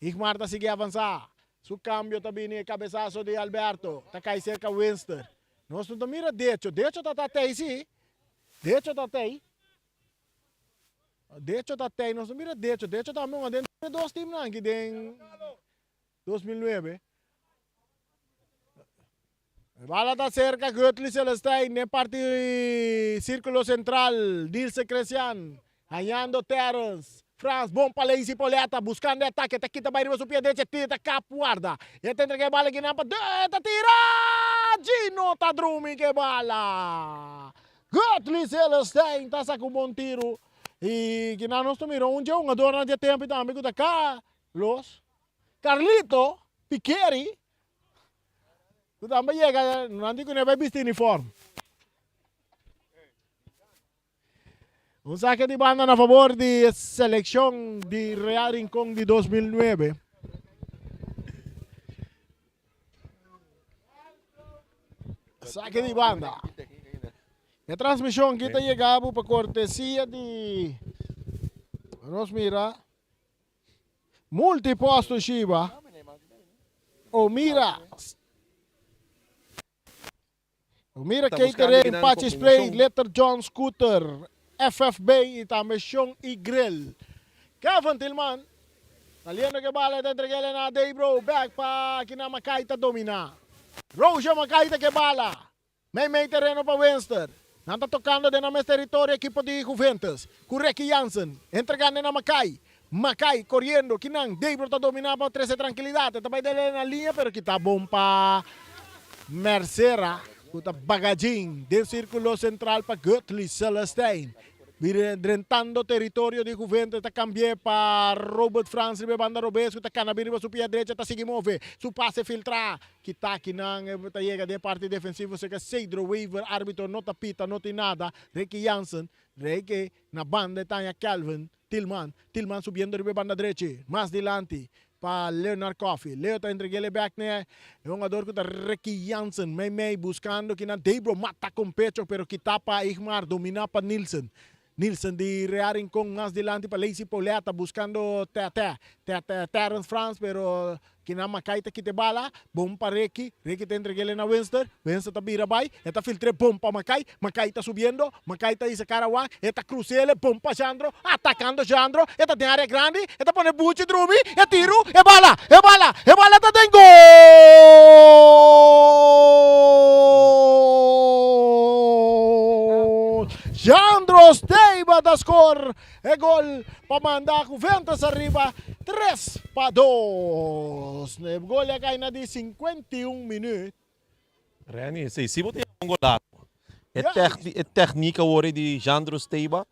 Igmar ta sigui avansa. Su cambio ta bini e cabesazo di Alberto ta cay cerca Winster. Nos no ta mira Decho. Decho ta ta tey si. Decho ta tey. Decho ta tey. Nos no mira Decho. Decho ta hunga den e dos teamnan aki den 2009. E bala ta cerca Gutli Celestijn den parti circulo central. Nilse Cresian hañando Terrence. Frans bon pa Lazy Poleta buscando e ataque. Ta kita bay riba su pia derecha. Tira ta kap warda. E ta entrega e bala kinan pa e ta tira! Gino ta drumi ke bala. Gutli Celestijn ta saca un bon tiro. Y kinan nos ta mira un dje hungadornan dje tempo tambe cu ta Carlos Carlito Piqueri. Ku tambe yega, nan di ku ne bai bisti uniform. Un saque di banda na favor di seleccion di Real Rincon di 2009. Saque di banda. E transmision ki ta yega pa cortesia di nos mira Multiposto Shiba Omira Omira Ta buscando Catering, kinan Pachi's Plate, combinacion. Little John Scooter, FFB y tambe Shon y Grill. Kevin Tilman saliendo ke bala ta entregele na Debro, back pa kinan Makai ta domina. Roger Makai ta ke bala. Mei mei tereno pa Winster. Nan ta tokando den nan mes teritorio ekipo di Juventus. Ku Ricky Jansen entregando na Makai. Makai koriendo kinan Debro ta domina pa trese trankilidat. E ta bai dele na liña pero kita bon pa Mercera ku ta bagajin den sirkulo sentral pa Gutly Celestijn. Drentando teritorio di Juventus ta cambi'é pa Robert Frans riba e banda robes cu ta cana bin riba su pia drecha ta sigui move su pase filtra kita kinan e ta yega den parti defensivo cerca Cedro Wever arbitro no ta pita no tin nada Ricky Jansen Ricky na banda e taña Kelvin Tilman Tilman subiendo riba e banda drechi mas dilanti Pa Leonard Coffey. Leo ta entreg'el e bek n'e e hungador ku ta Ricky Jansen. Mei mei buskando kinan Debro mata kon pecho pero kita pa Igmar domina pa Nielsen. Nielsen di Real Rincon mas dilanti pa Lacey Pauletta buskando Tete. Tete Terrence Frans pero kinan Makai ta kita e bala. Bon pa Ricky. Ricky ta entreg'el na Winston. Winston ta bira bai. E ta filtr'e bon pa Makai. Makai ta subiendo. Makai ta hisa kara wak. E ta krus'el e bon pa Jandro. Atakando Jandro. E ta den area grandi. E ta pone buchi drumi. E tiru. E bala! E bala! E bala ta den gol! Jandro Steiba ta skor e gol pa manda Juventus ariba 3-2. E gol a kai na di 51 minuut. Renny, si, si bo ta yama un golazo. E tecni, e tecnica awor di Jandro Steiba,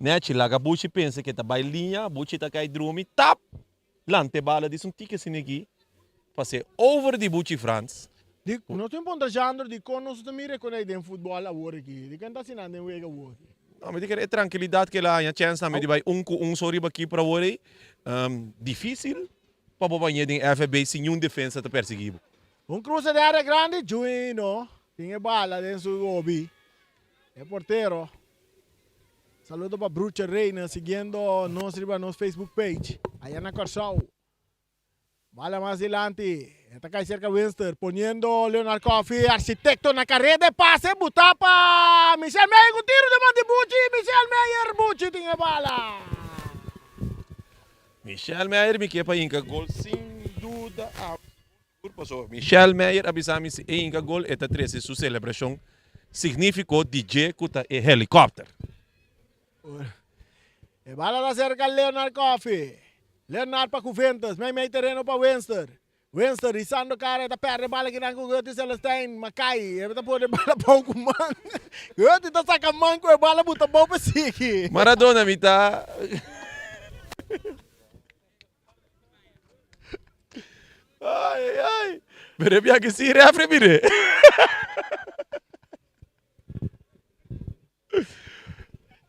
nechi laga Buchi pensa ke ta bai liña, Buchi ta kai drumi, tap! Lanta e bala dis un tiki asina aki, pase over di Buchi Frans. Di, nos tin puntra Jandro di kon nos ta mira kon ei den futbol awor aki, di ken ta asina den wega awor aki. No, mi ta kere e trankilidat ke el a haña chèns tambe di bai un ku un so riba keeper awor ei, difisil pa bo bañ'é den FFB sin niun defensa ta persiguí bo. Un cruce den area grandi, Juino tin e bala den su gobi. E portero. Saludo pa Bruche Reina siguiendo nos riba nos Facebook page aya na Kòrsou. Bala mas dilanti, e ta kai serka Winster poniendo Leonard Coffee, architecto na kareda e pase buta pa Michel Meyer ku tiro den man di Buchi, Michel Meyer, Buchi tin e bala. Michel Meyer mi ke pa hinka gol sin duda. Paso Michel Meyer a bisa mi si e hinka gol e ta trese su selebrashon signifiko di dje ku ta e helikòpter. E bala ta serka Leonard Coffey. Leonard pa Juventus, mei mei tereno pa Winster. Winster risando kara e ta perde bala kinan ku Gertie Celestijn Makai. E ta pone bala bou ku man. Gertie ta saka man ku e bala buta bou pa sigui. Maradona mi ta. Ai, ai, ai. Pero e biaha si refri mire.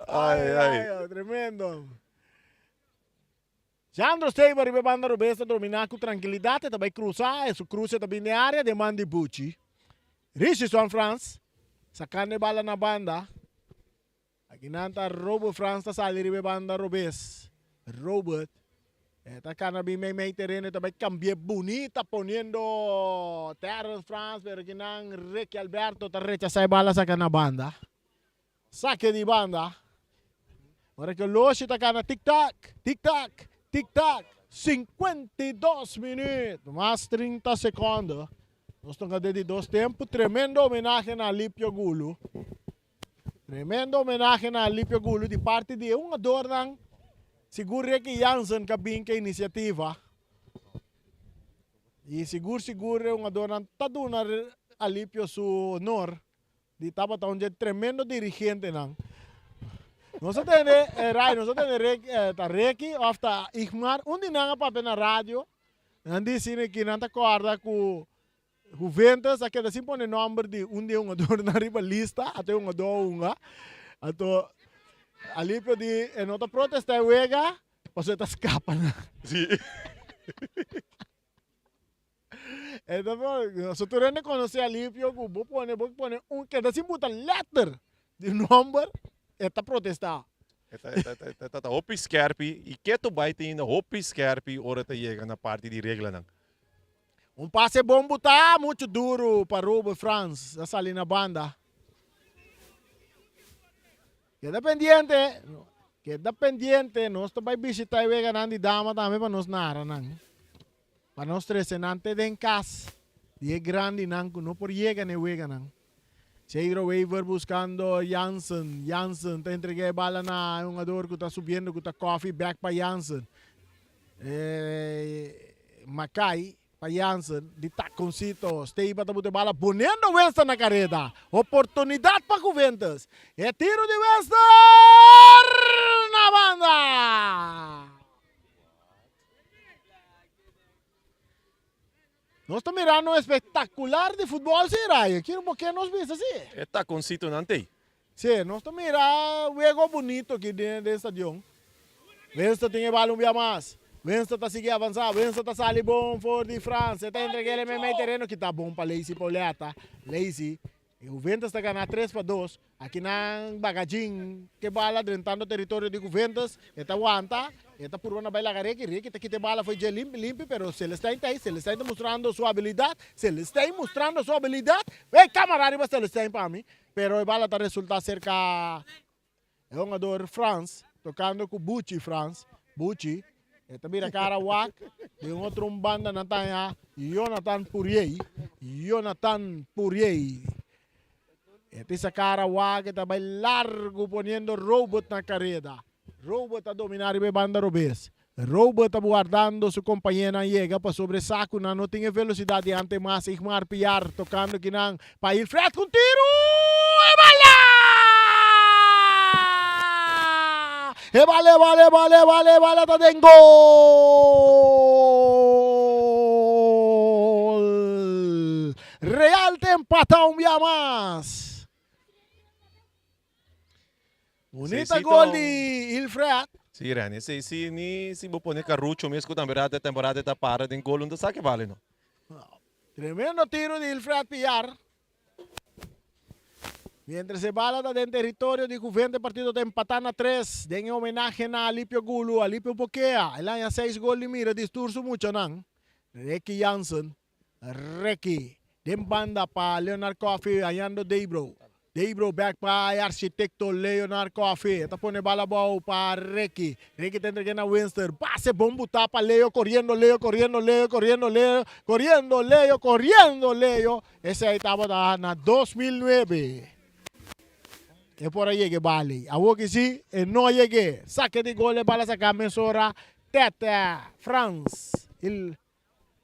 Ai, ai, ai. Tremendo. Jandro Steiber riba e banda robes ta domina ku trankilidat. E ta bai krusa. E su kruse ta bini den area den man di Buchi. Richardson Frans. Sacando e bala na banda. Akinan ta Robert Frans ta sali riba e banda robes. Robert e ta cana bin mei mei tereno e ta bay cambia bunita poniendo Terrence Frans pero akinan Ricky Alberto ta rechasa e bala saca na banda. Sake di banda. Ora cu Loshi ta cana tik tak, tik tak, tik tak. 52 minuut mas 30 secondo. Nos ta di dos tempo. Tremendo homenahe na Alipio Gulu. Tremendo homenahe na Alipio Gulu di parti di un adornan. Sigur Ricky Jansen cu a bin cu e iniciativa. Y sigur sigur un adornan ta duna Alipio su honor. Di tabata un dje tremendo dirigentenan. Nos a tende, eh, Ray, nos a tende Rick, eh, ta Ricky of ta Igmar, un di nan a papia na radio. Nan di sine ki nan ta corda cu Juventus a keda sin pone nomber di un di e hungadornan riba lista, ata e hungador a hunga. Anto Alipio di e no ta protesta e wega, pasobra e ta scapa nan. Sí. E ta so tur hende conoce Alipio cu bo pone, bo pone un, keda sin buta letter di nomber, e ta protesta. E ta, e ta, e ta, ta hopi skerpi y keto bai ta ainda hopi skerpi ora ta yega na parti di reglanan. Un pase bon buta, mucho duro pa Robert Frans, a sali na banda. Keda pendiente, keda pendiente, nos ta bai bishita e weganan di dama tambe pa nos nara nan. Pa nos trece nan te den cas di e grandinan cu no por yega n'e weganan. Cedro Wever buscando Jansen, Jansen ta entrega e bala na e hungador cu ta subiendo cu ta Coffee back pa Jansen. E Mackay pa Jansen di taconcito, Steba ta buta e bala poniendo Winston na careda. Oportunidad pa Juventus. E tiro di Winston na banda! Nos ta mirando un espectacular di futbol si, Ray. Kiko bo ke nos bisa si? E taconcitonan t'ey. Si, nos ta mira wego bunito aki den den stadion. Winston tin e bal un bia mas. Winston ta sigui avansa. Winston ta sali bon for di Frans. E ta entrega el mei mei tereno ki ta bon pa Lacey Pauletta. Lacey E Juventus ta gana 3-2. Aki nan Bagajin ke bala drentando teritorio di Juventus. E ta wanta, e ta purba na bai laga Ricky. Ricky ta kita e bala fo'i dje limpi limpi, pero Celestijn ta ei. Celestijn ta mustrando su habilidad. Celestijn mustrando su habilidad. Ey, camara riba Celestijn pa mi. Pero e bala ta resulta cerca e hungador Frans, tocando cu Buchi Frans. Buchi, e ta bira cara wak. Den otro un banda nan ta haña Jonathan Puriey. Jonathan Puriey. E ta isa cara wak, e ta bai largo poniendo Robert na careda. Robert ta domina riba e banda robes. Robert ta wardando su compañeronan yega pasobra e sa cu nan no tin e velocidad di ante mas. Igmar Piar tocando kinan pa Ilfred cu un tiro! E bala! E bala, e bala, e bala, e bala, e bala ta den gol! Real ta empata un bia mas. Bunita gol di Ilfred. Sí, Reni, sí, sí, ni si bo pone Carucho mes cu tambe rato e temporada ta para den gol, no ta sa ke bale no. Tremendo tiro di Ilfred Piar. Mientras e bala ta den territorio di Juvente, partido ta empata na 3. Den e homenahe na Alipio Gulu, Alipio Bokea. El haña 6 gol di mira di tur su muchanan. Ricky Jansen. Ricky den banda pa Leonard Coffee hañando Debro. Debro back pa e architecto Leonard Coffee. E ta pone bala abou pa Ricky. Ricky ta entrega na Winston. Pase bon buta pa Leo coriendo, Leo coriendo, Leo coriendo, Leo coriendo, Leo coriendo, Leo. Esey tabata na 2009. E por a yega e bala. Awor ki si e no a yeg'e. Sake di gol e bala saka mesora Tete Frans. Il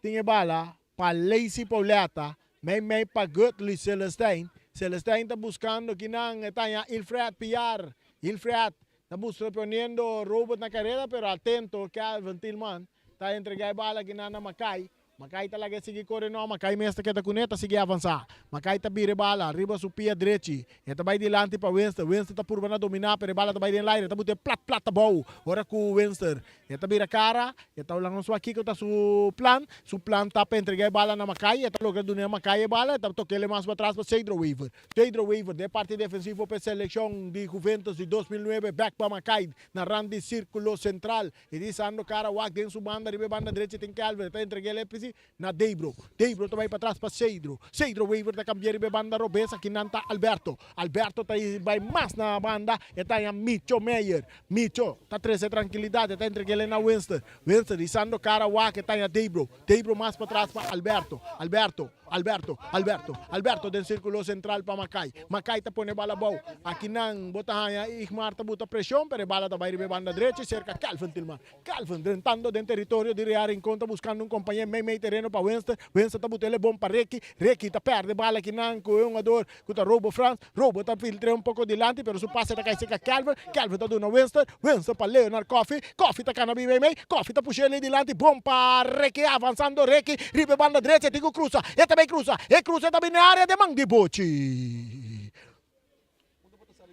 Tin e bala pa Lacey Pauletta, mei mei pa Gutly Celestijn. Celestijn ta buscando kinan e ta haña Ilfred Piar. Ilfred ta busca poniendo Robert na careda pero atento Calvin Tilman ta entrega e bala kinan na Mackay. Makai ta laga e sigui kore no, Makai mes ta keda kuné ta sigui avansá. Makai ta bira e bala riba su pia drechi. E ta bai dilanti pa Winster. Winster ta purba na dominá pero e bala ta bai den laire. E ta bute plat plat abou. Ora ku Winster e ta bira kara, e ta wla nos wak kiko ta su plan. Su plan ta pa entregá e bala na Makai. E ta logra dun'é Makai e bala. E ta tok'é mas patras pa Cedro Wever. Cedro Wever den e parti defensivo pa e selekshon di Juventus di 2009 bèk pa Makai na rand di sirkulo sentral. E di Sandro Cara wak den su banda riba e banda drechi tin Kelvin e ta entrega el episi na Deibro. Deibro ta bai patras pa Seidro. Seidro Wever ta cambia riba e banda robes akinan ta Alberto. Alberto ta bai mas na banda e ta haña Micho Meyer. Micho ta trece trankilidad e ta entrega el na Winston. Winston di Sandro Cara wak e ta haña Deibro. Deibro mas patras pa Alberto. Alberto. Alberto, Alberto, Alberto den sirkulo sentral pa Makai. Makai ta pone bala abou. Akinan bo ta haña Igmar ta buta preshon, pero e bala ta bai riba e banda drechi serka Kelvin Tilman. Kelvin drentando den teritorio di Real Rincon ta buskando un kompañé mei mei tereno pa Winston. Winston ta buta el e bon pa Ricky. Ricky ta pèrdè bala akinan ku e hungador ku ta Robo Frans. Robo ta filtr'é un poko dilanti pero su pase ta kai serka Kelvin. Kelvin ta duna Winston. Winston pa Leonard Koffie. Koffie ta kana bin meimei. Koffie ta pusha el dilanti. Bon pa Ricky avansando Ricky riba e banda drecha. E tin ku krusa. E ta bay krusa. E krusa e ta bin den area den man di Bochi.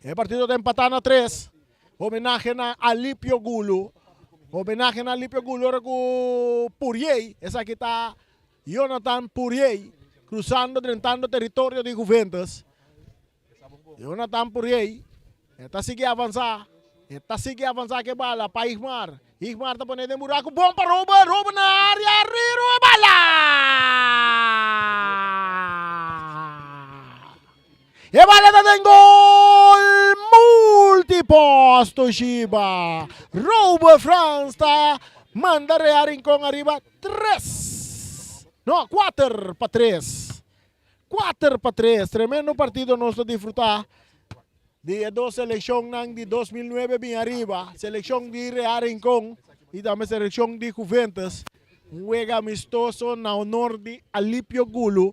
E partido ta empatá na tres. Homenahe na Alipio Gulu. Homenahe na Alipio Gulu ora ku Puriey. Esaki ta Jonathan Puriey cruzando drentando territorio di Juventus. Jonathan Puriey e ta sigui avansa. E ta sigui avansa ke bala pa Igmar. Igmar ta pone den buraco. Bon pa Robert. Robert na area. Riru e bala! E bala ta den gol! Multipost Toshiba. Robert Frans ta manda Real Rincon ariba tres. No, kuater pa tres. Kuater pa tres. Tremendo partido nos ta disfruta di e dos seleccionnan di 2009 bin ariba. Seleccion di Real Rincon y tambe seleccion di Juventus. Un wega amistoso na honor di Alipio Gulu.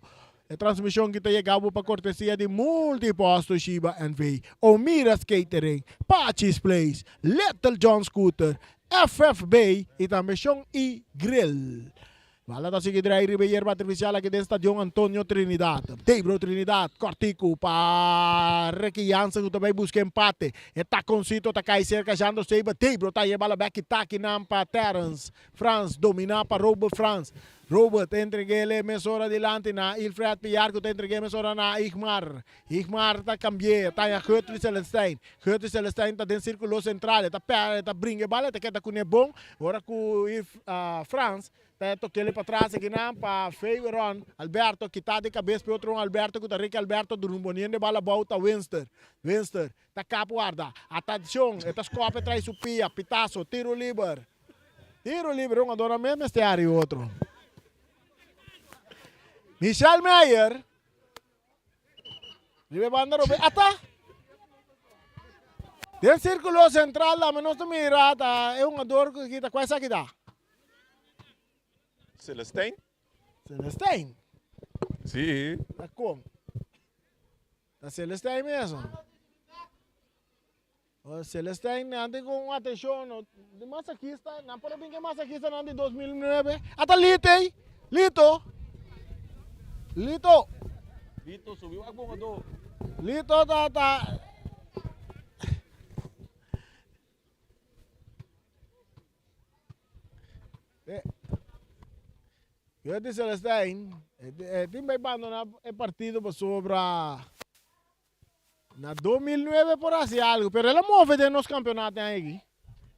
E transmision ki ta yega bo pa cortesia di Multipost Toshiba NV, Omira's Catering, Pachi's Place, Little John Scooter, FFB y tambe Shon E Grill. Bala ta sigui drai riba e yerba artificial aki den Stadion Antonio Trinidad. Debro Trinidad cortico pa Ricky Jansen cu ta bay busca empate. E taconcito ta cay cerca Jandro Seiba. Debro ta yeba la bek y taki nan pa Terrence Frans domina pa Robert Frans. Robert ta entreg'é mesora dilanti na Ilfred Piar cu ta entreg'é mesora na Igmar. Igmar ta cambi'é, ta haña Gertrude Celestijn. Gertrude Celestijn ta den circulo central, e ta perde, e ta bringa e bala, e ta keda cun'é bon. Ora cu Frans ta tok'é patras akinan pa Feyweron. Alberto kita di cabes p'e otro un Alberto cu ta Ricky Alberto drumboniendo e bala abou ta Winster. Winster ta kap warda. Atacion, e ta scop e trae su pia, pitazo, tiro liber. Tiro libre un adora mes mester hari otro. Michel Meyer. Riba banda robe. Ata! Den círculo central dame nos ta mira ta e hungador ku kita kwa esaki ta? Celestijn. Celestijn. Sí. Ta kon? Ta Celestijn mesmo. Celestijn nan tin con atencion no di masakista nan por a bin ke masakista nan di 2009 ata Lito ey Lito Lito Lito subiu ak bon ado Lito ta ta Yo di Celestijn e tin bay bandona e partido pasobra Na 2009 por hasi algo, pero el a move den nos campeonato den aki.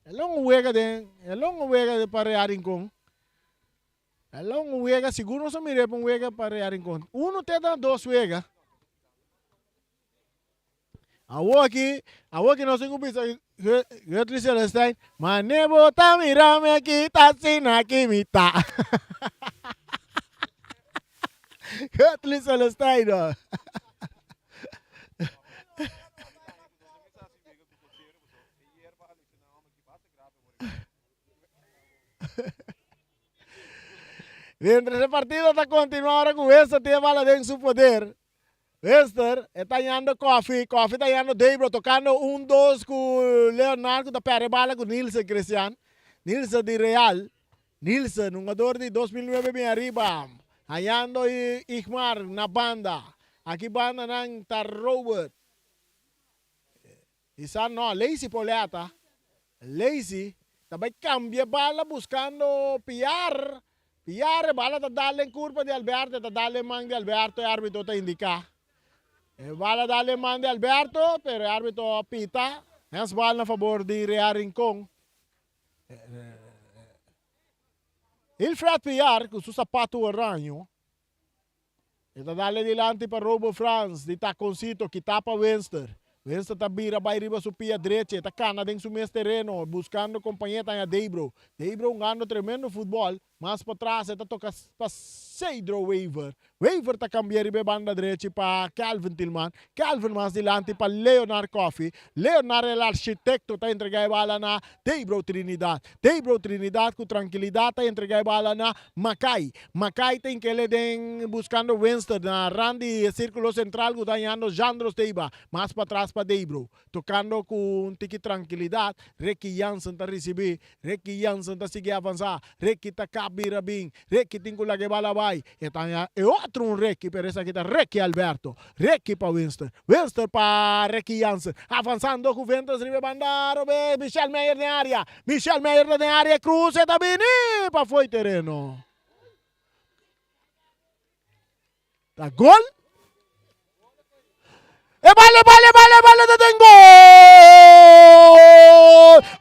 El a un wega den, el a un wega pa Real Rincon. El a un wega, sigur nos a mira pa un wega pa Real Rincon. Uno te da dos wega. Awo aki, awo aki nos tin ku bisa Gertrude Celestijn, mane bo ta mira mi aki ta asina aki mi ta. Gertrude Celestijn no. Mientras e partido ta continua ora cu Wester tin e bala den su poder. Wester e ta hañando Koffie, Koffie ta hañando Debro tocando un dos cu Leonard cu ta perde bala cu Nilsen Christian. Nilsen di Real. Nielsen, hungador di 2009 bin ariba, hayando Igmar na banda. Aki banda nan ta Robert. Isa no, Lazy Poleta. Lazy ta bay cambia bala buscando Piar. Piar e bala ta dal den curpa di Alberto, ta dal den man di Alberto, e arbitro ta indica. E bala dal den man di Alberto, pero e arbitro a pita. Handsbal na fabor di Real Rincon. Wilfred Piar cu su sapato oraño. E ta dale dilanti pa Robo Frans di taconcito kita pa Winster. Winster ta bira bay riba su pia drechi. E ta cana den su mes tereno buscando compañe ta haña Debro. Debro hungando tremendo futbol. Mas patras e ta toca pa Cedro Wever. Wever ta cambia riba e banda drechi pa Kelvin Tilman. Kelvin mas dilanti pa Leonard Coffie. Leonard el architecto ta entrega e bala na Debro Trinidad. Debro Trinidad cu trankilidad ta entrega e bala na Makai. Makai ta inkele den buscando Winston na rand di e circulo central cu ta hañando Jandro Steiba. Mas patras pa Debro. Tocando cu un tiki trankilidad, Ricky Jansen ta ricibi. Ricky Jansen ta sigui avansa. Ricky ta kap bira bin. Ricky tin cu laga e bala bay. E ta haña e otro un Ricky, pero esaki ta Ricky Alberto. Ricky pa Winston. Winston pa Ricky Jansen. Avansando Juventus riba e banda robes. Michel Meijer den area. Michel Meijer ta den area. Cruze ta bini pa fo'i tereno. Ta gol. E bal, e bal, e bal, e bal ta den gol!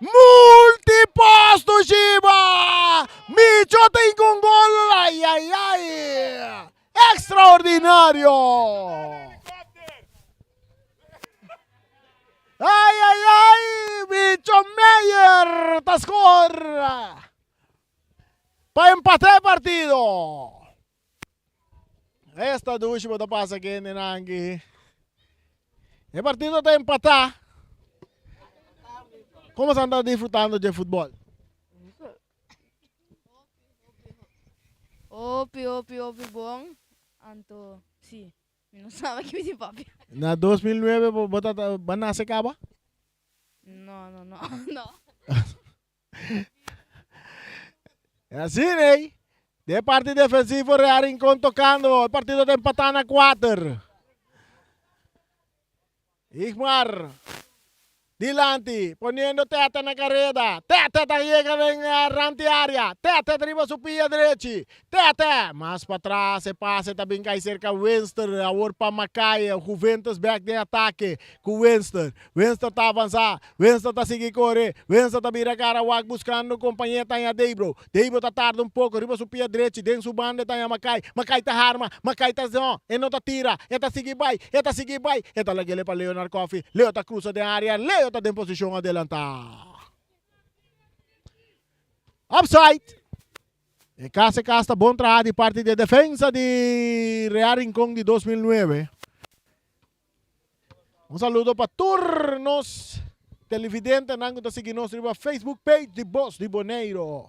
Multiposto Shiba! Micho tin un gol! Ai, ai, ai! Extraordinario! Ai, ai, ai! Micho Meyer ta score! Pa empate e partido! Esta dushi bo ta pasa kende nan aki. E partido ta empatá. Como sa anda disfrutando dje futbol? Hopi, hopi, hopi bon. Anto, si, mi no sabe ki mi tin papia. Na 2009 bo bo ta bo nase kaba? No, no, no, no. Asina ei, den parti defensivo Real Rincon tocando, e partido ta empatá na kuater. Igmar dilanti, poniendo Tete na careda. Tete ta yega den rand di area. Tete ta riba su pia drechi. Tete! Mas patras e pase ta bin kai serka Winster, awor pa Makai, Juventus bek den atake ku Winster. Winster ta avansá, Winster ta sigui kore, Winster ta bira kara wak buskando kompañé ta haña Debro. Debro ta tarda un poko riba su pia drechi den su banda e ta haña Makai. Makai ta harma, Makai ta no, e no ta tira, e ta sigui bai, e ta sigui bai, e ta lag'ele pa Leonard Coffie. Leo ta krusa den área, Leo ta den posishon adelantá. Offside! E kas e kas ta bon traha di parti di e defensa di Real Rincon di 2009. Un saludo pa tur nos televidentenan ku ta sigui nos riba Facebook page di Bos di Boneiro.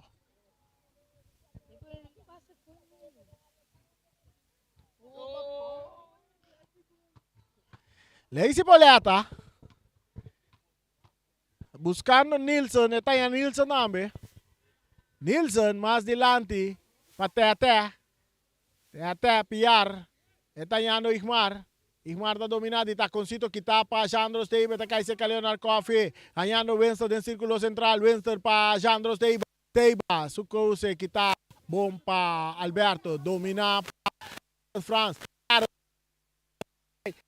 Leisi Poleta. Buscando Nilsson, e ta haña Nilsson tambe. Nilsson mas dilanti pa Tete. Tete Piar, e ta hañando Igmar. Igmar ta domina di taconcito kita pa Jandro Steiber, ta cay cerca Leonard Coffie. Hañando Winston den circulo central, Winston pa Jandro Steiber. Steiber su cruce kita bon pa Alberto, domina pa Frans.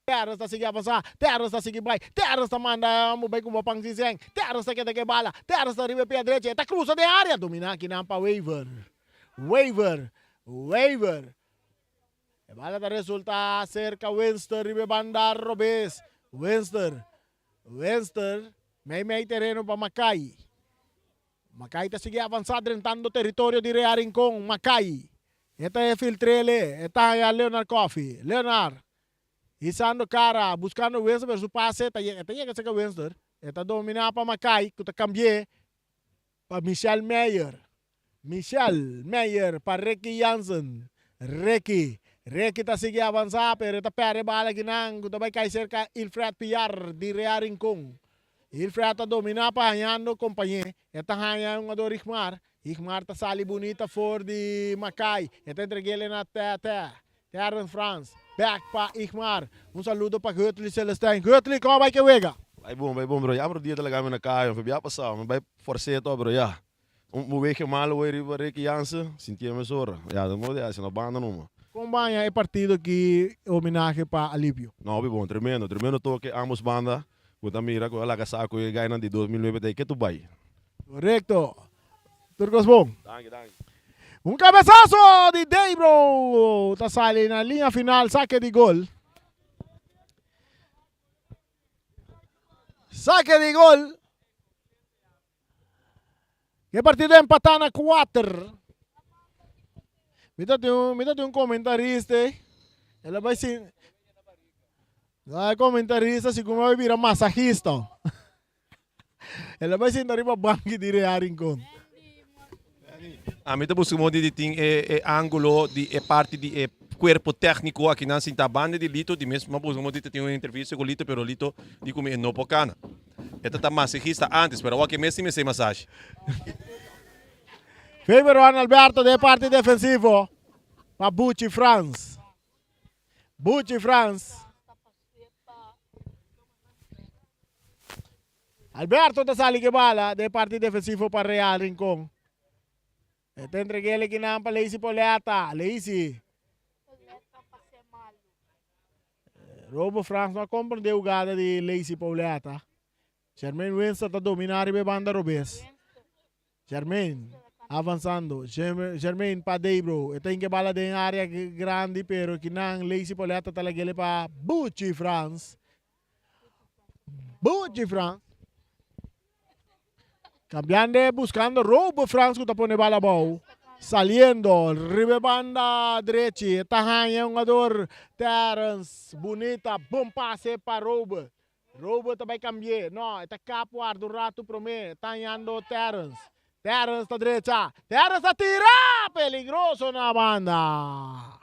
Terrence ta sigui avansá, Terrence ta sigui bai, Terrence ta manda amo bai ku bo pan sin sèn, Terrence ta keda ku e bala, Terrence ta riba e pia drechi, e ta krusa den área, dominá kinan pa Wever, Wever, Wever. E bala ta resultá serka Winston riba e banda robes, Winston, Winston, mei mei tereno pa Makai. Makai ta sigui avansá drentando teritorio di Real Rincon, Makai. E ta e filtrele, e ta haña Leonard Coffie. Leonard, hisando cara, buscando Winston, pero su pase ta e ta yega cerca Winston. E ta domina pa Makai, cu ta cambi'e pa Michel Meyer. Michel Meyer pa Ricky Jansen. Ricky, Ricky ta sigui avansa, pero e ta perde bala akinan, cu ta bay cay cerca Ilfred Piar di Real Rincon. Ilfred ta domina pa hañando compañe. E ta haña e hungador Rigmar. Igmar ta sali bunita for di Makai. E ta entreg'ele na Tètè. Terrence Frans. Bek pa Igmar. Un saludo pa Gutli Celestijn. Gutli, kon a bai ke wega? Bai bon, bai bon bro. Ya bro dia ta laga mi na kaya. Mi bia pasao. Mi bai fors'é to bro ya. Un wege malo wey riba Ricky Jansen. Sintié mesora. Ya ta modo ya. Si no banda numa. Kon baña e partido ki homenahe pa Alipio? No hopi bon. Tremendo. Tremendo toke ambos banda. Ku ta mira ku a laga sa ku e gainan di 2009 ta e ke tu bai. Korekto. Tur kos bon. Danki, danki. Un kabesaso di Debro ta sali na liña final, sake di gol. Sake di gol. E partido empatá na kuater. Mi ta tin un, mi ta tin un comentarista eh. El a bai sin. E comentarista sigur mi a bai bira masajista. El a bai sinta riba banki di Real Rincon. Ami ta busca modo di tin e e angulo di e parti di e cuerpo tecnico aki nan sinta banda di Lito di mes m'a busca modo di ta tin un entrevista cu Lito pero Lito di cu mi e no por cana. E ta ta masajista antes pero awor ke mes tin mester masashi. Faber Juan Alberto den e parti defensivo pa Buchi Frans. Buchi Frans. Alberto ta sali ke bala den parti defensivo pa Real Rincon. E ta entreg'é kinan pa Leisi Poleta. Leisi. Robo Frans no a komprendé hugada di Leisi Pauleta. Jermaine Winston ta dominá riba e banda robes. Jermaine avansando. Jermaine pa Debro. E ta hinka e bala den área grandi pero kinan Leisi Pauleta ta lag'é pa Buchi Frans. Buchi Frans. Cambiando buscando Robo Frans ku ta pone bala abou. Saliendo riba e banda drechi. E ta haña un jugador Terence. Bunita. Bon pase pa Robo. Robo ta bai cambi'é. No, e ta kap warda un ratu promé. Ta hañando Terence. Terence ta drecha. Terence ta tira! Peligroso na banda.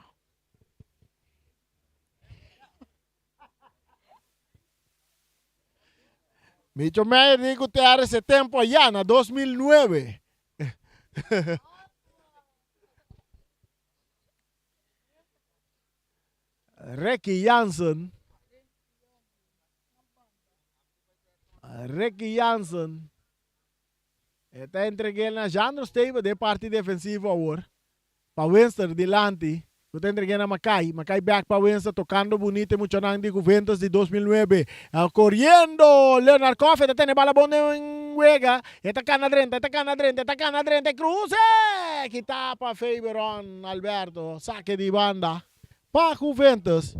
Micho Meyer di ku Terence e tempo ayá na 2009. Ricky Jansen. Ricky Jansen. E ta entreg'é na Jandro Steven den parti defensivo awor. Pa Winston dilanti. Ku ta entreg'é na Makai. Makai bek pa Winston tokando bunita e muchanan di Juventus di 2009. Koriendo Leonard Koff e ta tene bala bon den wega. E ta kana drenta, e ta kana drenta, e ta kana drenta e kruse! Kita pa Faberon Alberto. Sake di banda pa Juventus.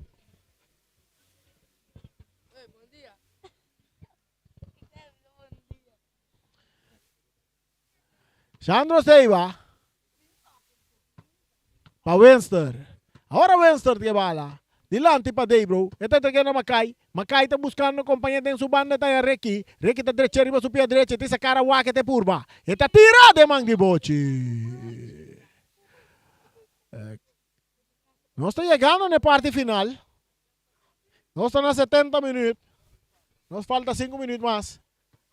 Sandro Seiba pa Winster. Ahora Winster tin e bala. Dilanti pa Debro. E ta entreg'é na Makai. Makai ta buskando kompañé den su banda ta haña Ricky. Ricky ta drech'é riba su pia drechi. E tin sa kara wak e ta e purba. E ta tira den man di bochi. Nos ta yegando na e parti final. Nos ta na 70 minuut. Nos falta 5 minuut mas.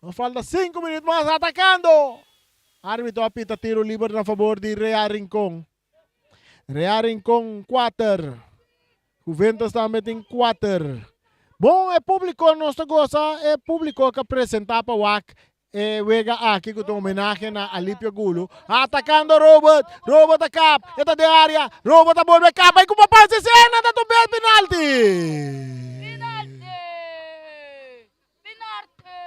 Nos falta 5 minuut mas atakando. Arbitro a pita tiro liber na favor di Real Rincon. Real Rincon 4. Juventus tambe tin 4. Bon, e publico nos ta goza e publico que presenta pa wak E wega aki ku ta un homenahe na Alipio Gulu. Atakando Robert. Robert ta kap. E ta den area. Robert ta bolbe kap. Ai ku papá si sena ta tumbe el penalti. Penalti! Penalti!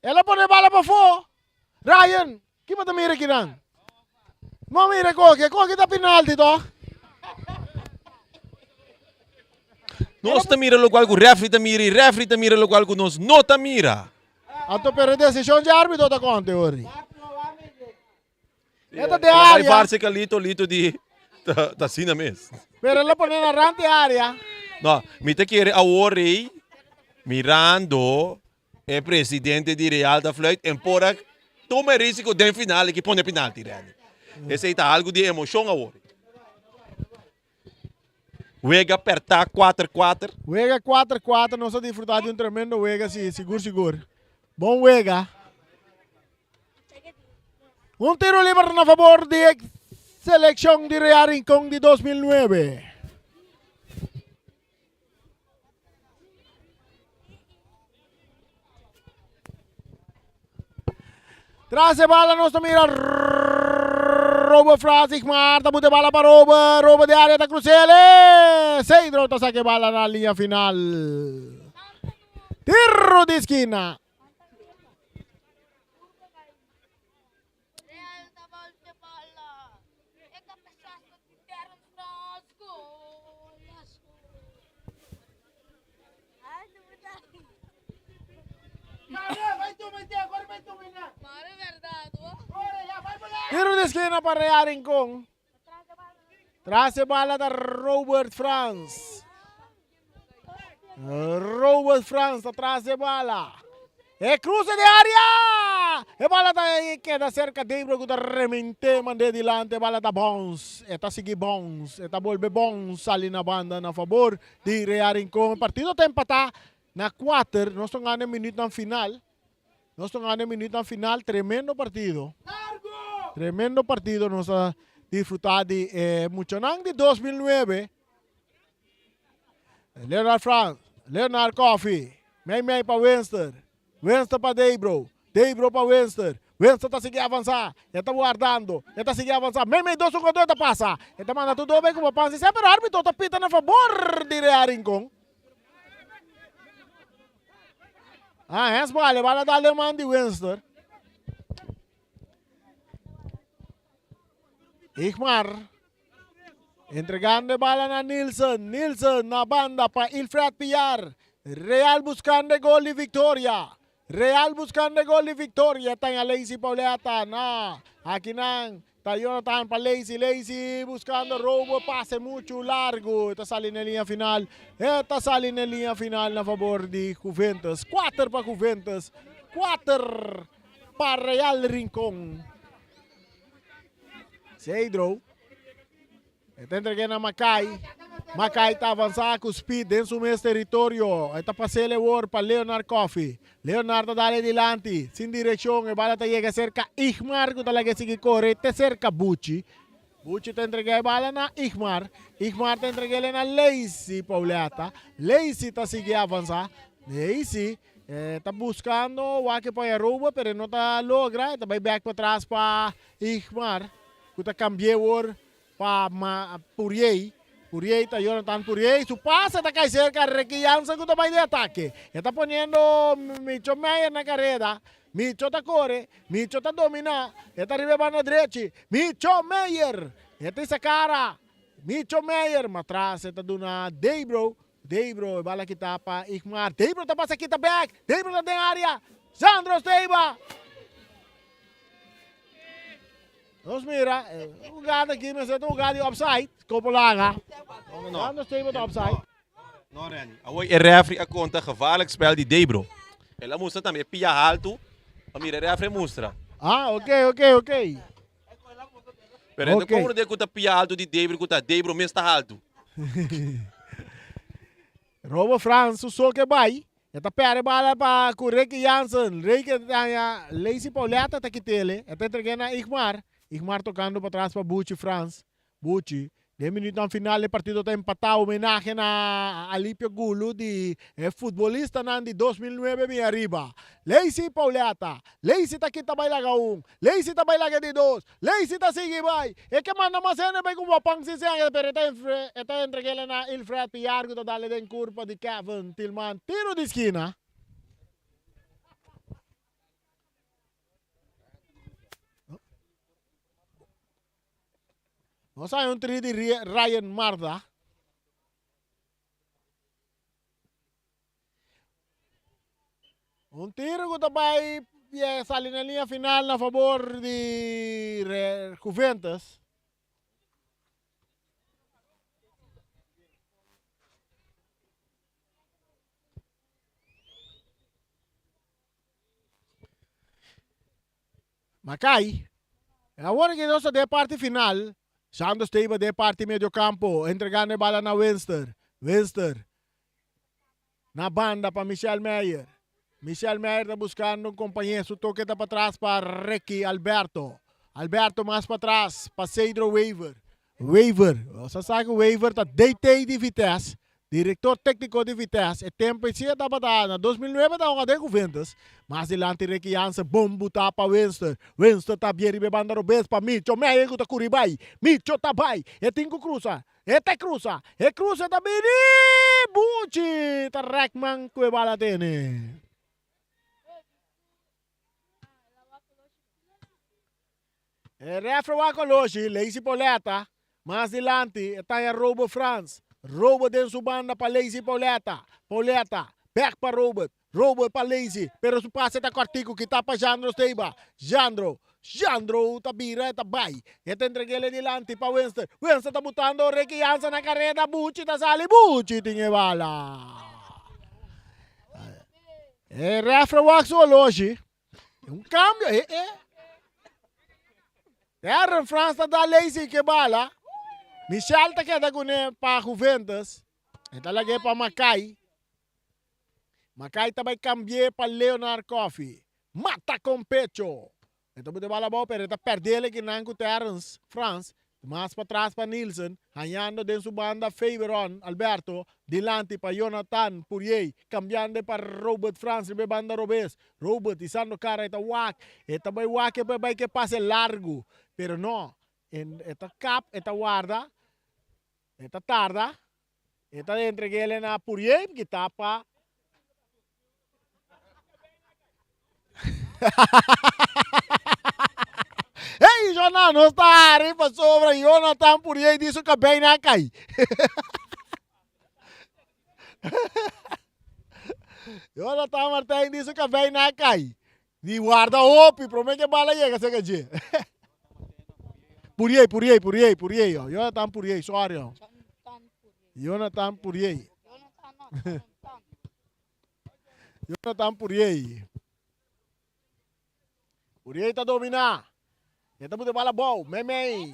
El a pone bala pafó. Ryan, kiba ta mira kinan? No mira koki, koki ta penalti toch? Nos ta mira lokual ku refri ta mira i refri ta mira lokual ku nos no ta mira. Anto pero e desishon dje arbitro ta konta e ori. E ta den El a bai área. VAR cerca Lito, Lito di ta ta asina mes. Pero el a pone na rand di área. No, mi ta kere awor rey mirando e presidente di Real ta fluit en por a tuma e risico den final aki pone penalti Randy. Esey ta algo di emocion awor. Wega pertá kuater kuater. Wega kuater kuater, nos a disfrutá di un tremendo wega si, sigur sigur. Bon wega. Un tiro liber na fabor di e selekshon di Real Rincon di 2009. Tras e bala nos ta mira Robo Frans Igmar ta bute bala pa Robo. Robo de área ta crucele. Cedro ta saque bala na linea final. Tiro di esquina. Tiro di esquina pa Real Rincon. Tras e bala ta Robert Frans. Robert Frans ta tras e bala. E cruce de área! E bala ta queda cerca Debro que ta remente mande dilante. E bala ta bounce. E ta sigui bounce. E ta bolbe bounce sali na banda na favor di Real Rincon. E partido ta empatá na 4. Nos ta gana e minuutnan final. Nos ta gana e minuutnan final. Tremendo partido. Tremendo partido nos a disfruta di e muchanan di 2009. Leonard Frans, Leonard Coffee, mei mei pa Winston, Winston pa Debro, Debro pa Winston, Winston ta sigui avansa, e ta wardando, e ta sigui avansa, mei mei dos jugador ta pasa, e ta manda tur dobe ku papan si pero arbitro ta pita na fabor di Real Rincon. Ah, hens bal, e bal a dal den man di Winston. Igmar Entregando e bala na Nilsen. Nilsen na banda pa Ilfred Piar. Real buscando e gol di victoria. Real buscando e gol di victoria. Ta en Lacey Pauleta. Na akinan ta Jonathan pa Lacey. Lacey buscando robo. Pase mucho largo. Ta sali na linea final. Ta sali na linea final na favor di Juventus. 4 pa Juventus. 4 pa Real Rincon. Cedro. E ta entregué na Makai. Makai ta avansá ku speed den su mes teritorio. E ta pas'el e wor pa Leonard Coffey. Leonard ta dal e dilanti. Sin direkshon e bala ta yega serka Igmar ku ta laga e sigui kore te serka Buchi. Buchi ta entregá e bala na Igmar. Igmar ta entreg'el na Lacey Pauletta. Lacey ta sigui avansá. Lacey E ta buscando wak pa e Aruba pero e no ta logra. E ta bay bek patras pa Igmar cu ta cambia awor pa Puriey. Puriey ta Jonathan Puriey. Su pase ta cay cerca Ricky Jansen cu ta bay di atake. E ta poniendo Micho Meyer na careda. Micho ta core. Micho ta domina. E ta riba e banda drechi. Micho Meyer. E ta isa cara. Micho Meyer. Matras e ta duna Debro. Debro, e bala kita pa Igmar. Debro ta pasa kita bek. Debro ta den area. Sandro Steba. Nos mira, jugada aki mester ta jugada di offside. Kopo laga. No, no, no. Sandro Steba ta offside. No, Randy. Awor e referee a konta gevaarlijk spel di Debro. El a mustra tambe e pia haltu. Pa mira e referee mustra. Ah, oké, oké, oké. Pero okay. como de ku ta pia alto di Debro ku ta Debro mes ta alto. Robo Frans su so ke bai. E ta perde bala pa ku Ricky Jansen. Ricky ta Lacey Pauletta ta kitele. E ta entregue na Igmar. Igmar tocando pa tras pa Buchi Frans. Buchi, Den minuutnan final e partido ta empatá homenahe na Alipio Gulu di e futbolistanan di 2009 bin ariba. Lacey Pauletta, Lacey ta kita bai laga un, Lacey ta bai laga di dos, Lacey ta sigui bai, e ke manda mas hende bai ku wapan sin sangre pero e ta e ta entreg'el na Ilfred Piar ku ta dale den kurpa di Kevin Tilman. Tiro di skina. Nos hay un tri di Ryan Marda. Un tiro ku ta bai sali na linea final na favor di Juventus. Makai. Awor ki nos ta den parti final. Jandro Steba den parti medio campo, entregando e bala na Winster. Winster na banda pa Michel Meyer. Michel Meyer ta buscando un compañero, su toque ta patras pa Ricky Alberto. Alberto mas patras pa Cedro Wever. Wever, nos a sa cu Wever ta DT di Vitesse, director tecnico di Vitesse. E tempo ey si e tabata na 2009 ta hunga den Juventus. Mas dilanti Ricky Jansen, bon buta pa Winster. Winster ta bien riba e banda robes pa Micho Meyer cu ta curi bay. Micho ta bay, e tin cu cruza. E ta cruza, e cruza ta bini! Buchi ta rek man cu e bala tene. E refre wak oloshi, Lazy Pauletta, mas dilanti e taña Robert Frans. Robert den su banda pa Lazy Pauletta. Pauletta, bek pa Robert. Robert pa Lazy, pero su pase ta kòrtiku kita pa Jandro Steba. Jandro, Jandro ta bira e ta bai. E ta entreg'el e dilanti pa Winston. Winston ta butando Ricky Jansen na kareda, Buchi ta sali, Buchi tin e bala. E refre wak su oloshi. Un cambio, eh, eh. Darren Frans ta da Lazy ke bala. Michel ta keda kuné pa Juventus. E ta lag'é pa Makai. Makai ta bai kambi'é pa Leonard Coffee. Mata con pecho. E ta bute bala abou pero e ta perdé kinan ku Terrence Frans. Mas patras pa Nielsen, hañando den su banda Faberon Alberto, dilanti pa Jonathan Puriey, kambiando pa Robert Frans riba e banda robes. Robert isando kara e ta wak, e ta bai wak e bai ke pase largu, pero no, e ta kap, e ta warda, e ta tarda, e ta entreg'el na Puriey ki ta pa Hey, Jonah, nos ta hari pasobra Jonathan Puriey di su cabey na cay. Jonathan Martijn di su cabey na cay. Di guarda hopi, prome que bala llega cerca dje. Puriey, Puriey, Puriey, Puriey, oh. Jonathan Puriey, sorry. Oh. Jonathan Puriey. Jonathan Puriey. Puriey ta domina. E ta bute bala bou. Memey.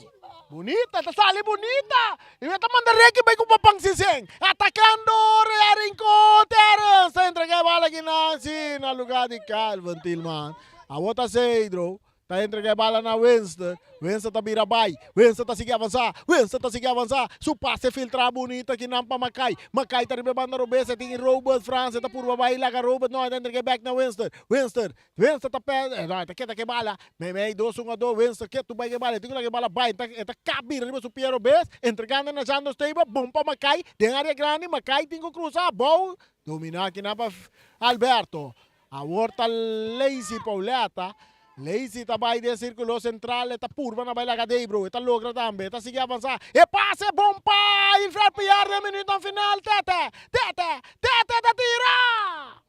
Bunita, ta sali bunita. E ta manda Ricky bay cu Papang Siseng. Atacando Real Rincon. Terence ta entrega e bala aki nan. Si, na lugar di Calvin Tilman. Awor ta Cedro. Ta entrega e bala na Winston. Winston ta bira bai. Winston ta sigui avansá. Winston ta sigui avansá. Su pase filtrá bunita kinan pa Makai. Makai ta riba e banda robes. E tin e Robert Frans. E ta purba bai laga Robert. No, e ta entrega e bèk na Winston. Winston. Winston ta pèrdè. No, e ta keda ku e bala. Meimei dos hungadó. Winston ke tu bai ku e bala. E tin ku laga e bala bai. E ta kap bira riba su pia robes. Entregando na Jandro Steba. Bon pa Makai. Den área grandi. Makai tin ku krusa. Abou. Dominá kinan pa Alberto. Awor ta Lazy Pauletta. Lazy ta bai den sirkulo sentral, e ta purba na bai laga Debro, e ta logra tambe, e ta sigui avansá, e pase bon pa Wilfred Piar den minutonan final, Tete, Tete, Tete ta tira!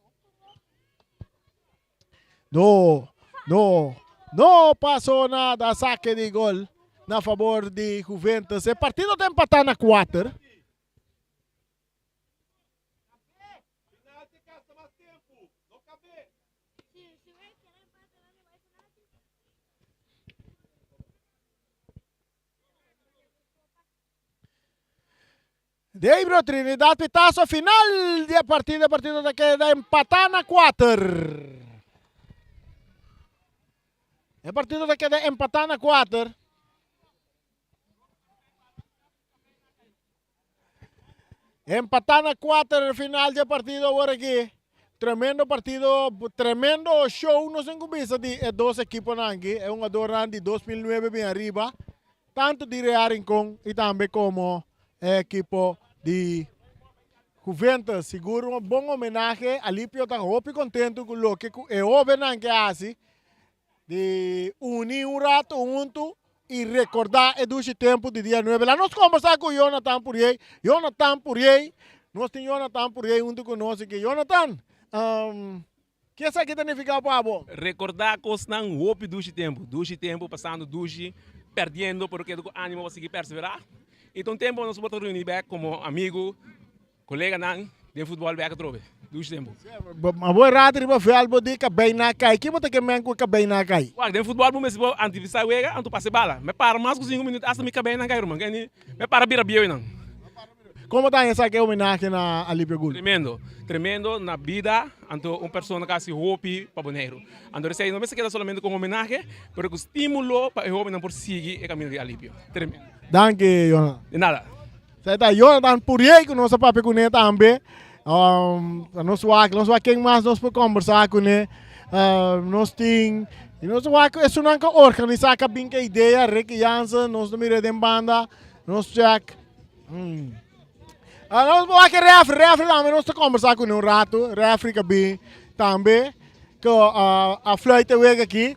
No, no, no pasó nada, sake di gol na fabor di Juventus. E partido ta empatá na kuater. Debro Trinidad Pitazo final di e partido, e partido ta keda empatá na kuater. E partido ta keda empatá na kuater. Empatá na kuater final dje partido awor aki. Tremendo partido, tremendo show nos tin ku bisa di e dos ekiponan aki. E hungadornan di 2009 bin ariba, tantu di Real Rincon i tambe komo e ekipo di Juventus. Sigur un bon homenahe. Alipio ta hopi kontentu ku loke ku e hobennan ke hasi. Di uni un rato huntu i rekordá e dushi tempu di dia nuebe. Laat nos kombersá ku Jonathan Puriey. Jonathan Puriey, nos tin Jonathan Puriey huntu ku nos aki. Jonathan, um, ke esaki ta nifiká pa bo? Rekordá kosnan hopi dushi tempu. Dushi tempu, pasando dushi, perdiendo, pero keda ku ánimo pa sigui perseverá. I ta un tempu nos por ta reuní bèk komo amigu, koleganan den futbòl bèk atrobe. Dushi tempu. Ma bo e rato riba veld bo di kabei na kai. Ki bo ta ke men ku kabei na kai? Wak, den futbòl bo mester por antisipá wega anto pasa e bala. Mi para mas ku sinku minüt asta mi kabei nan kai ruman. Mi para bira bieu einan. Kon bo ta haña esaki e homenahe na Alipio Gul? Tremendo. Tremendo na bida anto un persona ku a hasi hopi pa Boneiru. Anto esei no mester keda solamente ku un homenahe pero ku stimulo pa e hobennan por sigui e kaminda di Alipio. Tremendo. Danki Jonathan. De nada. Esei ta Jonathan Puriey ku nos a papia kuné tambe. Nos wak, nos wak ken mas nos por kombersá kuné. Nos tin, nos wak esunnan ku organisá ku a bin ku e idea, Ricky Jansen, nos ta mira den banda, nos check. Nos wak e refri, refri tambe nos ta kombersá kuné un ratu, refri ku a bin tambe ku a fluit e wega aki.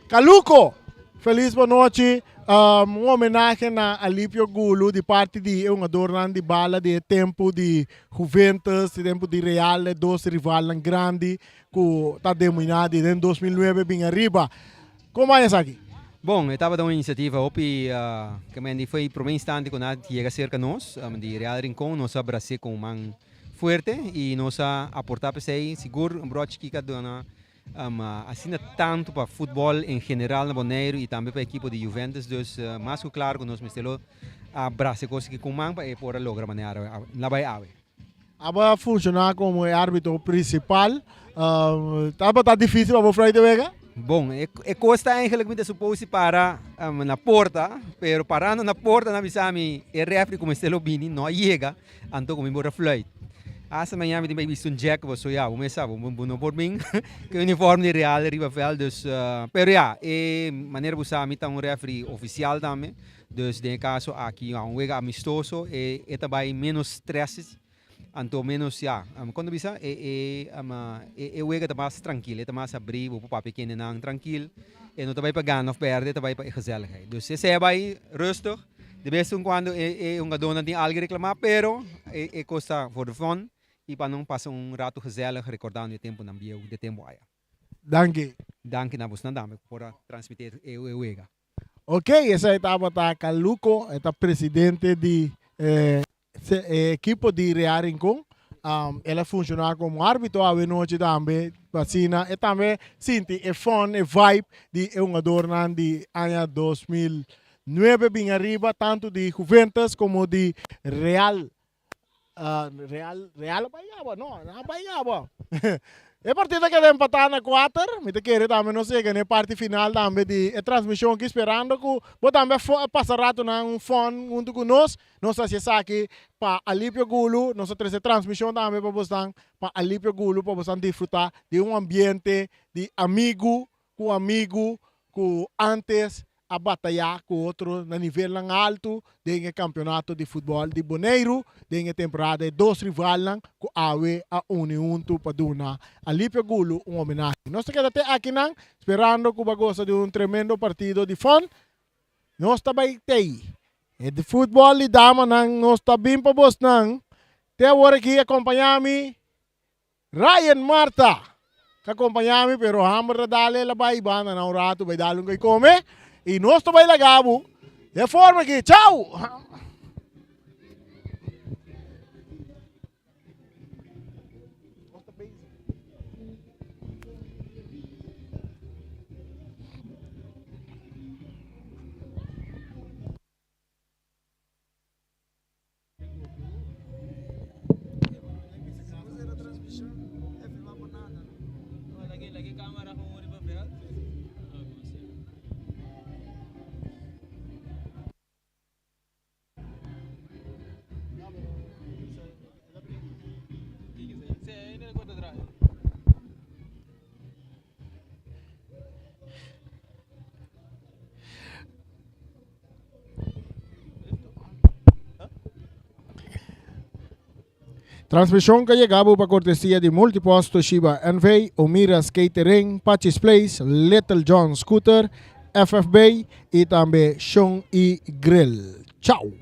Kaluko! Felis bonochi. Un homenahe na Alipio Gulu di parti di e hungadornan di bala di e tempu di Juventus, di tempu di Real, e dos rivalnan grandi ku ta dominá di den 2009 bin ariba. Kon bai esaki? Bon, e tabata un inisiativa hopi ke men di foi prome instante ku nan a yega serka nos di Real Rincon, nos a bras'é ku un man fuerte i nos a aportá p'esei. Sigur un brochi kiko a duna Asina tantu pa futbòl en general na Boneiru i tambe pa ekipo di Juventus. Dus mas ku klaru ku nos mester lo a brasa e kos aki ku man pa e por a logra manera la bai awe. Abo a funshoná komo e árbitro prinsipal. Tabata difísil pa bo fluit e wega? Bon, e kos ta eigenlijk mi ta supos di para na porta, pero parando na porta nan bisa mi e refri ku mester lo bini no a yega. Anto ku mi por a fluit. Hasta mañana mi tin bai bisti un jack paso ya bo mes sa bo no por bin ku e uniform di Real riba veld dus pero ya e manera bo sa mi ta un referee oficial tambe dus den e caso aki un wega amistoso e e ta bai menos stress anto menos ya kon ta bisa e e e wega ta mas trankil e ta mas abri bo por papia kendenan trankil e no ta bai pa gana of perde e ta bai pa e gezelligheid dus esei a bai rustig. De bes en cuando e hungadónan tin algu reclamá, pero e cos ta for the fun y pa nan pasa un rato gezellig recordando e temponan bieu de tempo aya. Danki. Danki na bosnan tambe cu por a transmiti e wega. Ok, esei tabata Caluco, e ta presidente di e ekipo di Real Rincon. El a funciona como arbitro awe nochi tambe, pa asina e tambe sinti e fun, e vibe di e hungadornan di aña 2009 bin ariba, tanto di Juventus como di Real. Real, Real a bai aba? No, no a bai aba. E partido a keda empatá na kuater. Mi ta kere tambe nos yega na e parti final tambe di e transmishon aki sperando ku bo tambe a pasa ratonan un fun huntu ku nos. Nos ta hasi esaki pa Alipio Gulu. Nos ta trese transmishon tambe pa bosnan pa Alipio Gulu pa bosnan disfrutá di un ambiente di amigu ku amigu ku antes a batayá ku otro na nivelnan altu den e kampeonato di futbòl di Boneiru den e temporada. E dos rivalnan ku awe a uni huntu pa duna Alipio Gulu un homenahe. Nos ta keda te akinan sperando ku bo a gosa di un tremendo partido di fòn. Nos ta bai tei. E di futbòl di damanan nos ta bin pa bosnan. Te awor aki akompañá mi Ryan Marta ta kompañá mi pero hamber ta dal el a bai banda na un ratu bai dal un koi kome i nos ta bai laga bo de forma aki. Chau! Transmishon ka yega bo pa kortesia di Multipost Toshiba NV, Omira's Catering, Pachi's Place, Little John Scooter, FFB i tambe Shon i Grill. Chao!